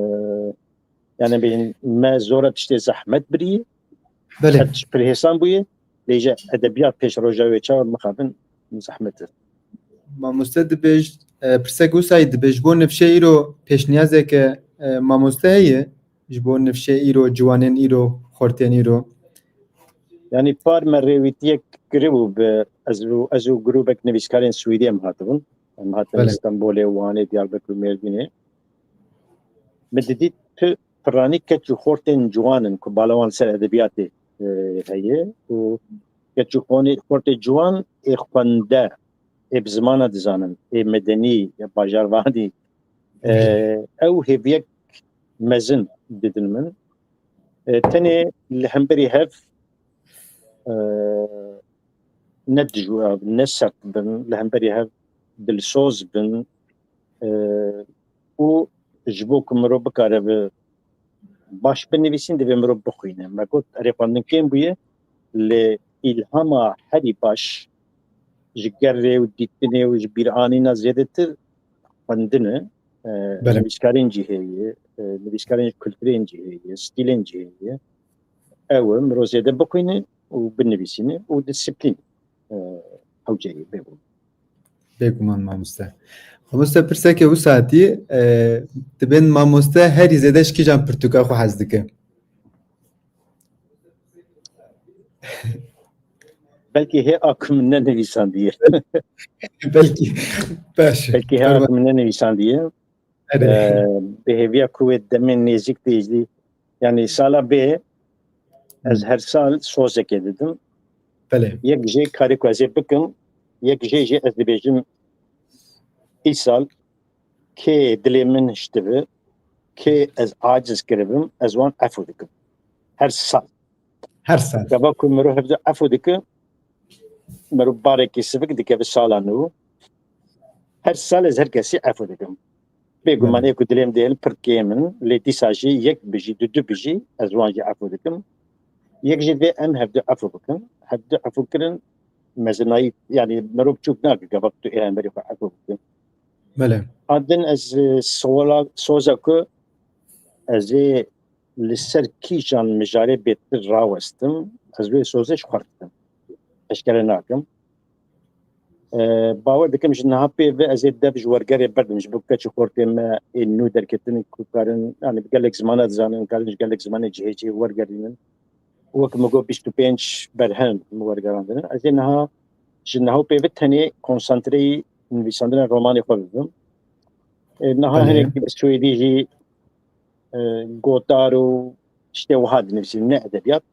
yani bêjin me zora tiştê zehmet birî, Belê. Her tişt pir hêsan bûye, lê ji edebiyat pêşeroja wê çav mixabin zehmet e. Mamoste dibêj, e, pirsek wisa ye, dibêj, ji bo nifşê îro pêşniyazeke, e, mamoste heye? Ji bo nifşê îro, ciwanên îro, xortên îro? Yani par me rêwîtiyek kiribû bi ez û, ez û grûbek nivîskarên Swêdî em hatibûn. Em hatin Belê. Stenbolê, Wanê, Diyarbekir û Mêrdînê. Me didît tu piranî keç û xortên ciwan in ku bala wan ser edebiyatê, e, heye û keç û xonê-, xortê ciwan ê xwende, ê bi zimana dizanin, ê medenî ya bajarvanî, e, ew hêviyek mezin didin min. E, tenê li hemberî hev, e, ne dijwar, ne sert bin, li hemberî hev dilsoz bin, e, û ji bo ku mirov bikare bi baş binivîsîn, divê mirov bixwîne. Me got, erê, xwendin kêm bûye, lê îlhama herî baş ji gerê û dîtinê û ji bîranîna zêdetir xwendin e. E, Belê. Nivîskarên cihê ye, e, nivîskarên kulturên cihê ye, stîlên cihê ye. Ew e, mirov zêde bixwîne û binivîsîne û disiplîn, e, hewce ye, bêguman. Bêguman mamoste. Mamoste, pirseke wisa hatî, e, dibên mamoste herî zêde ji kîjan pirtûka xwe hez dike? Belkî hê a ku min nenivîsandiye. Belkî. Baş. Belkî hê a ku min nenivîsandiye. Erê. Ee, bi hêviya ku wê demên nêzîk de jî, yanî sala bê, ez Hı. her sal sozekê didim. Belê. Yek jê karê ku ez ê bikim, yek jê jî ez dibêjim, îsal kê dilê min hiştibi, kê ez aciz kiribim, ez wan efû dikim. Her sal. Her sal. Gava ku mirov hevdu efû dike, mirov barekî sivik dikeve sala nû. Her sal ez her kesî efû dikim. Bêguman Belê. ê ku dilê min dihêl pir kêm in, lê dîsa jî yek bijî, du, du bijî, ez wan jî efû dikim. Yek jî divê em hevdu efû bikin. Hevdu efû kirin mezinayî, yanî mirov çûk nake gava ku tu ê hemberî xwe efû bikin. Belê. A din ez, e, sola, soza ku ez ê li ser kîjan mijarê bêtir rawestim, ez wê sozê ji xwe re dikim. Eşkere nakim. E, bawer dikim ji niha pê ve ez ê dev ji wergerê berdim, ji bo keçî xortê me ê nû derketin ku karin, yanî bi gelek zimana dizanin, karin ji gelek zimanê cihê cihê wergerînin. Wek min got, bîst û pênc berhem min wergerandine. Ez ê niha ji niha û pê ve tenê konsantreyî nivîsandina romanê xwe bibim. E, niha Belê. hinek bi swêdî jî, e, gotar û tiştê wiha dinivîsim, ne edebiyat.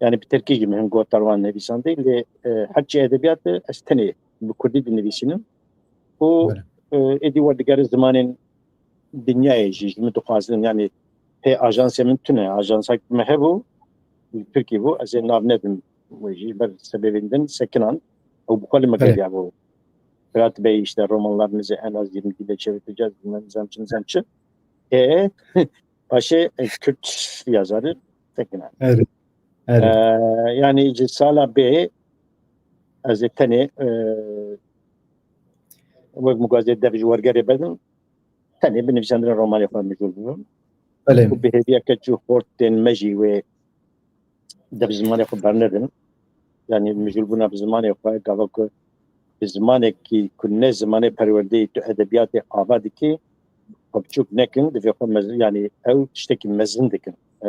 Yani bi tirkî jî min hin gotar wan nivîsandî, lê, e, her çi edebiyat e, ez tenê bi kurdî dinivîsînim. Û, Belê. e, êdî werdigere zimanên dinyayê jî ji min dixwazin, yani pê ajansê min tune, ajansak me hebû, li Tirkî bû, ez ê nav nedim wê jî, ber sebebên din sekinan, ew bi xwe li me Belê. geriyabû. Firat Bey işte romanlarınızı en az yirmi dile çevireceğiz, bilmem nizam çi, nizam çi. E, paşê, e, Kürt yazarı sekinan. Evet. Evet. E, yani ji sala bê ez ê tenê, e, wek min got, ez ê dev ji wergerê berdim, tenê bi nivîsandina romanê xwe mijûl bibim. Belê. Û bi hêviya keçî xortên me jî wê dev zimanê xwe bernedin. Yani mijûlbûna bi zimanê xwe, gava ku bi zimanekî ku ne zimanê perwerdeyê tu edebiyatê ava dikî, xwe biçûk nekin, divê xwe mez-, yani ew tiştekî mezin dikin. Ee,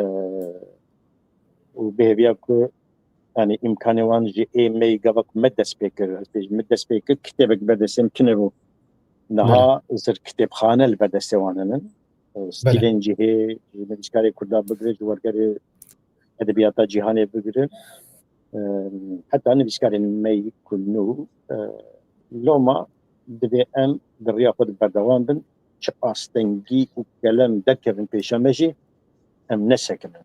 û bi hêviya ku, yani îmkanê wan ji ê me yî gava ku me dest pê kir, ez bêjim, me dest pê kir, kitêbek ber destê min tune bû. Niha Belê. zir kitêbxane li ber destê wan hene. Ee, Belê. Stîlên cihê, ji nivîskarê kurda bigire, ji wergerê edebiyata cîhanê bigire, e, heta nivîskarên me yî ku nû, e, loma divê em di riya xwe de berdewam bin, çi astengî û kelem derkevin pêşa me jî, em nesekinin.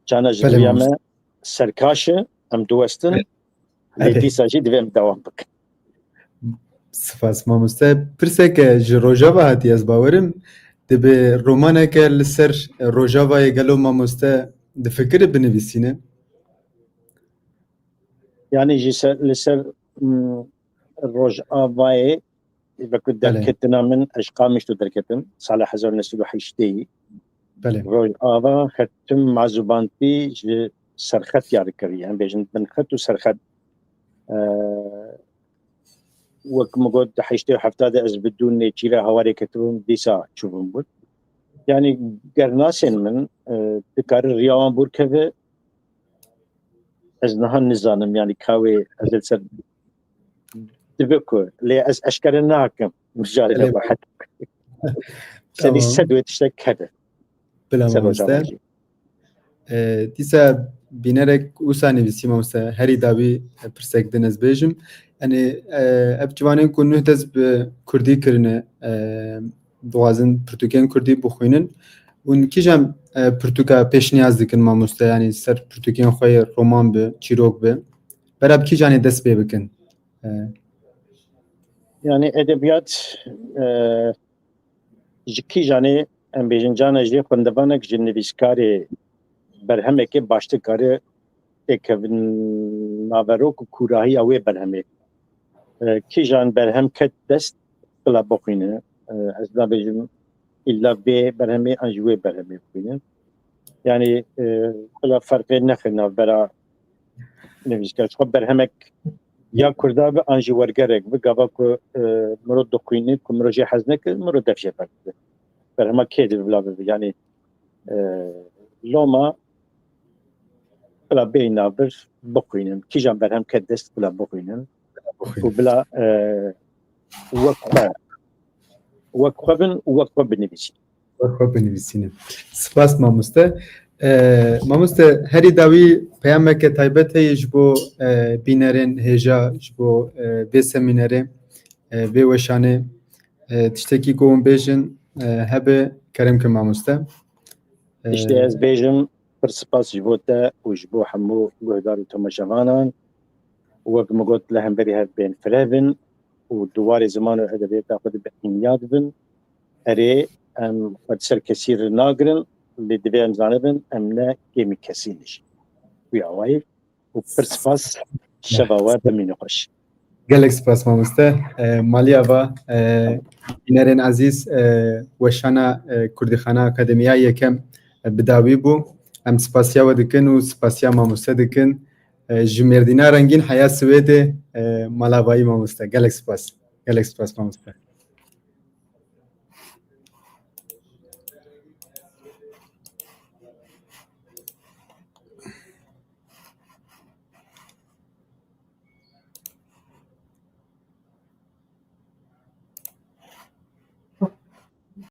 Cana ji Belê riya mamoste. me serkaş e, em diwestin, Belê. lê Erê. dîsa jî divê em dewam bikin. Spas mamoste. Pirseke ji Rojava hatî, ez bawerim, dibe romaneke li ser Rojavayê gelo mamoste difikire binivîsîne? Yani ji ser, li ser, mm, Rojavayê, wek Belê. derketina min, ez ji Qamişlo derketim, sala hezar û neh sed û heştê. Belê. Rojava xetim mazûbantî ji serxet ya dikir, yani bêjin binxet û serxet. Ee, wek min got, di heştê û hefta de ez bi dû nêçîra hewarê ketibûm, dîsa çûbûm bû. Yani gernasên min, e, dikare riya wan bûr keve, ez niha nizanim, yani ka wê ez li ser dibe ku, lê ez eşkere nakim mijarê Lê- de xwe. Serî Tamam. sed wê tiştek hebe. Bila Ser mamoste. Rojava jî. E, dîsa bînerek wisa nivîsî mamoste, herî dawî pirsek din ez bêjim. Yanî, e, ev ciwanên ku nuh dest bi kurdî kirine, e, dixwazin pirtûkên kurdî bixwînin, hûn kîjan, e, pirtûka pêşniyaz dikin mamoste? Yanî ser pirtûkên xwe yê roman bi, çîrok bi, bera bi kîjanê dest pê bikin? E, Yani edebiyat, e, ji kîjanê, em bêjin, cana jê xwendevanek ji nivîskarê berhemekê baş dikare têkevin naverok û kûrahiya wê berhemê. E, kîjan berhem ket dest, bila bixwîne. E, ez nabêjim îlla vê berhemê an ji wê berhemê bixwîne. Yani, e, bila ferqê nexe navbera nivîskar. Çiqa berhemek ya kurda bi an jî wergerek bi, gava ku, e, miro dixwîne, ku miro jê hez neke, miro def jê ferdike. Berhema kê dibe bila bibe? Yani, e, loma bila bêyî navbir bixwînin. Kîjan berhem ket dest bila bixwînin. Û bila, e, wek xwe, wek xwe bin û wek xwe binivîsin. Wek xwe binivîsînin. Spas mamoste. E, mamoste, herî dawî peyameke taybet heye ji bo, e, bînerên hêja, ji bo, e, vê semînerê, e, vê weşanê. E, tiştekî ku hûn bêjin, e, hebe, kerem ke mamoste. E, Îşte ez bêjim, pir spas ji bo te û ji bo hemû guhdar û temaşevanan. Wek min got, li hemberî hev bên fireh bin û di warê ziman û edebiyata xwe de bi înya dibin. Erê, em xwe di ser kesî re nagirin, lê divê em zanibin, em ne kêmî kesî ne jî. Wî awayî û pir spas, şeva we bimîne xweş. Gelek spas mamoste. E, Malî Ava, e, bînerên ezîz, e, weşana, e, Kurdîxana Akademiya Yekem, e, bi dawî bû. Em spasiya we dikin û spasiya mamoste dikin. E, ji Mêrdîna rengîn heya Swêdê, e, malavayî mamoste. Gelek spas. Gelek spas mamoste.